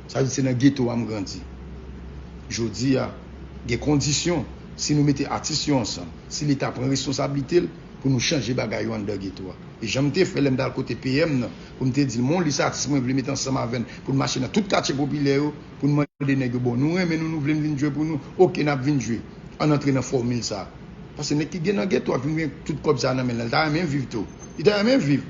Sa vle di se nan geto a m grandi. Jodi a, gen kondisyon, si nou mete atis yo ansanm, si Leta pran responsablite l pou nou chanje bagay yo anndan geto a. E jan m te fè lè m t al kote P M nan, pou m te di l, "Mwen, yon lis atis mwen vle mete ansanm avè n, pou n mache nan tout katye popilè yo, pou n mande nèg yo, 'Bon, nou renmen nou, nou vle n vin jwe pou nou.'" "Oke, n ap vin jwe." Ann antre nan fòmil sa a. Paske nèg ki gen nan geto a, ki gen tout kòb sa a nan men l, l ta renmen viv tou. Li ta renmen viv.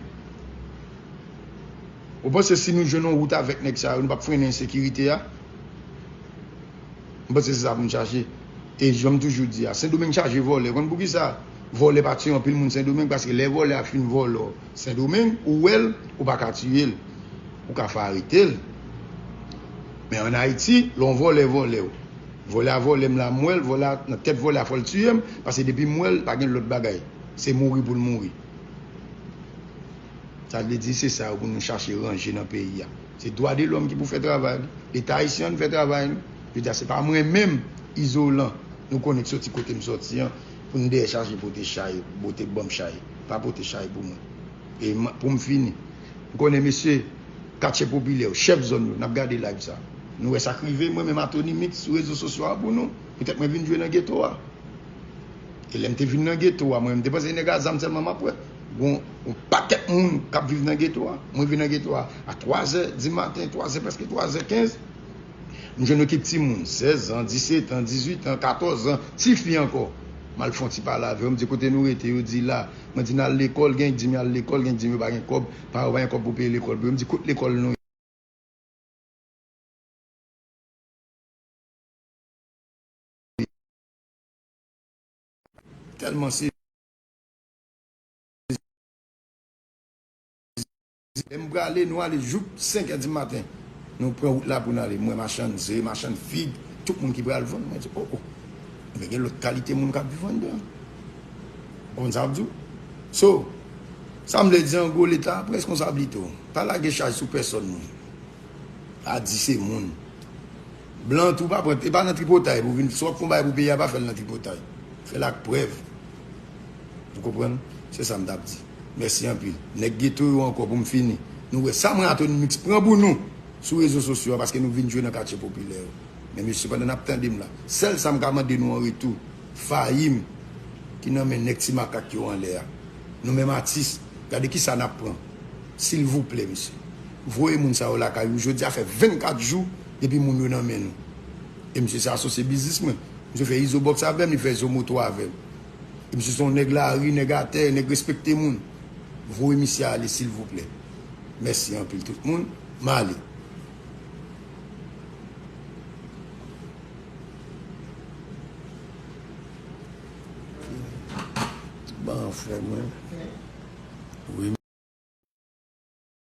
Ou panse si nou jwenn yon wout avèk nèg sa yo, nou p ap frennen ensekirite a? M panse se sa pou n chache. E jan m toujou di a, Sendomeng chaje vòlè. Konn poukisa vòlè pa tiye anpil moun Sendomeng? Paske lè vòlè a fin vòlè w Sendomeng, ou wè l, ou pa ka tiye l. Ou ka fè arete l. Men ann Ayiti, lè yon vòlè vòlè w, vòlè a vòlè m la, m wè l, vòlè a, nan tèt vòlè a, fò l tiye m, paske depi m wè l, pa gen lòt bagay. Se mouri pou l mouri. Sa vle di se sa yo pou nou chache ranje nan peyi a. Se dwa de lòm ki pou fè travay li. Leta ayisyen an fè travay li. Jodi a, se pa mwen menm, Izolan, nou konnen k soti kote m soti an, pou n dèyè chache pote chay, pote banm chay. Pa pote chay pou mwen. E m- pou m fini, m konnen mesye katye popilè yo, chèf zòn yo, n ap gade live sa. Nou wè sa k rive mwen menm Atoni Mix sou rezo sosyo a pou nou. Poutèt mwen vin jwe nan geto a. E lè m te vin nan geto a, mwen, m te panse nèg a zam sèlman m ap wè. Gon yon pakèt moun k ap viv nan geto a. Mwen vin nan geto a a twazè di maten, twazè, prèske twazè kenz. M jwenn yon ekip timoun, sèz an, disèt an, dizuit an, katòz an, tifi ankò. M al fè yon ti pale avè yo, m di, "Kote nou rete?" Yo di, "La." Mwen di, "N al lekòl." Gen k di m y al lekòl, gen k di m yo pa gen kòb, paran yo pa gen kòb pou peye lekòl pou yo. M di, "Kot lekòl nou ye?" Tèlman se Lè m prale, nou ale jouk senk è di maten. Nou pran wout la pou n ale. M wè machann ze, machann fig, tout moun ki pral vann. Mwen di, "O, o. Men gen lòt kalite moun k ap viv anndan." Ou konprann sa m ap di w? So, sa m vle di an gwo, Leta, pran responsablite w. Pa lage chaj sou pèsòn moun. A di se moun. Blan tou pa pran, e pa nan tripotay pou vin, si w ap fè yon bagay pou peyi a, pa fè l nan tripotay. Fè l ak prèv. Ou konprann? Se sa m t ap di. Mèsi anpil. Nèg geto yo ankò pou m fini. Nou wè sa mwen Atoni Mix pran pou nou sou rezo sosyo a paske nou vin jwe nan katye popilè yo. Men mesye, pandan n ap tande m la, sèl sa m ka mande nou an retou, Fayim ki nan men nèg ti makak yo anlè a. Nou menm atis, gade kisa n ap pran. Silvouplè, mesye. Voye moun sa yo lakay ou. Jodi a fè vennkat jou depi moun yo nan men nou. E misye se asosye biznis mwen. Misye fè Izo Box avè m, li fè Izo Moto avè m. E misye se yon nèg lari, nèg atè, nèg respekte moun. Voye misye ale, silvouplè. Mèsi anpil tout moun. M ale. Bon, frè mwen. Wi.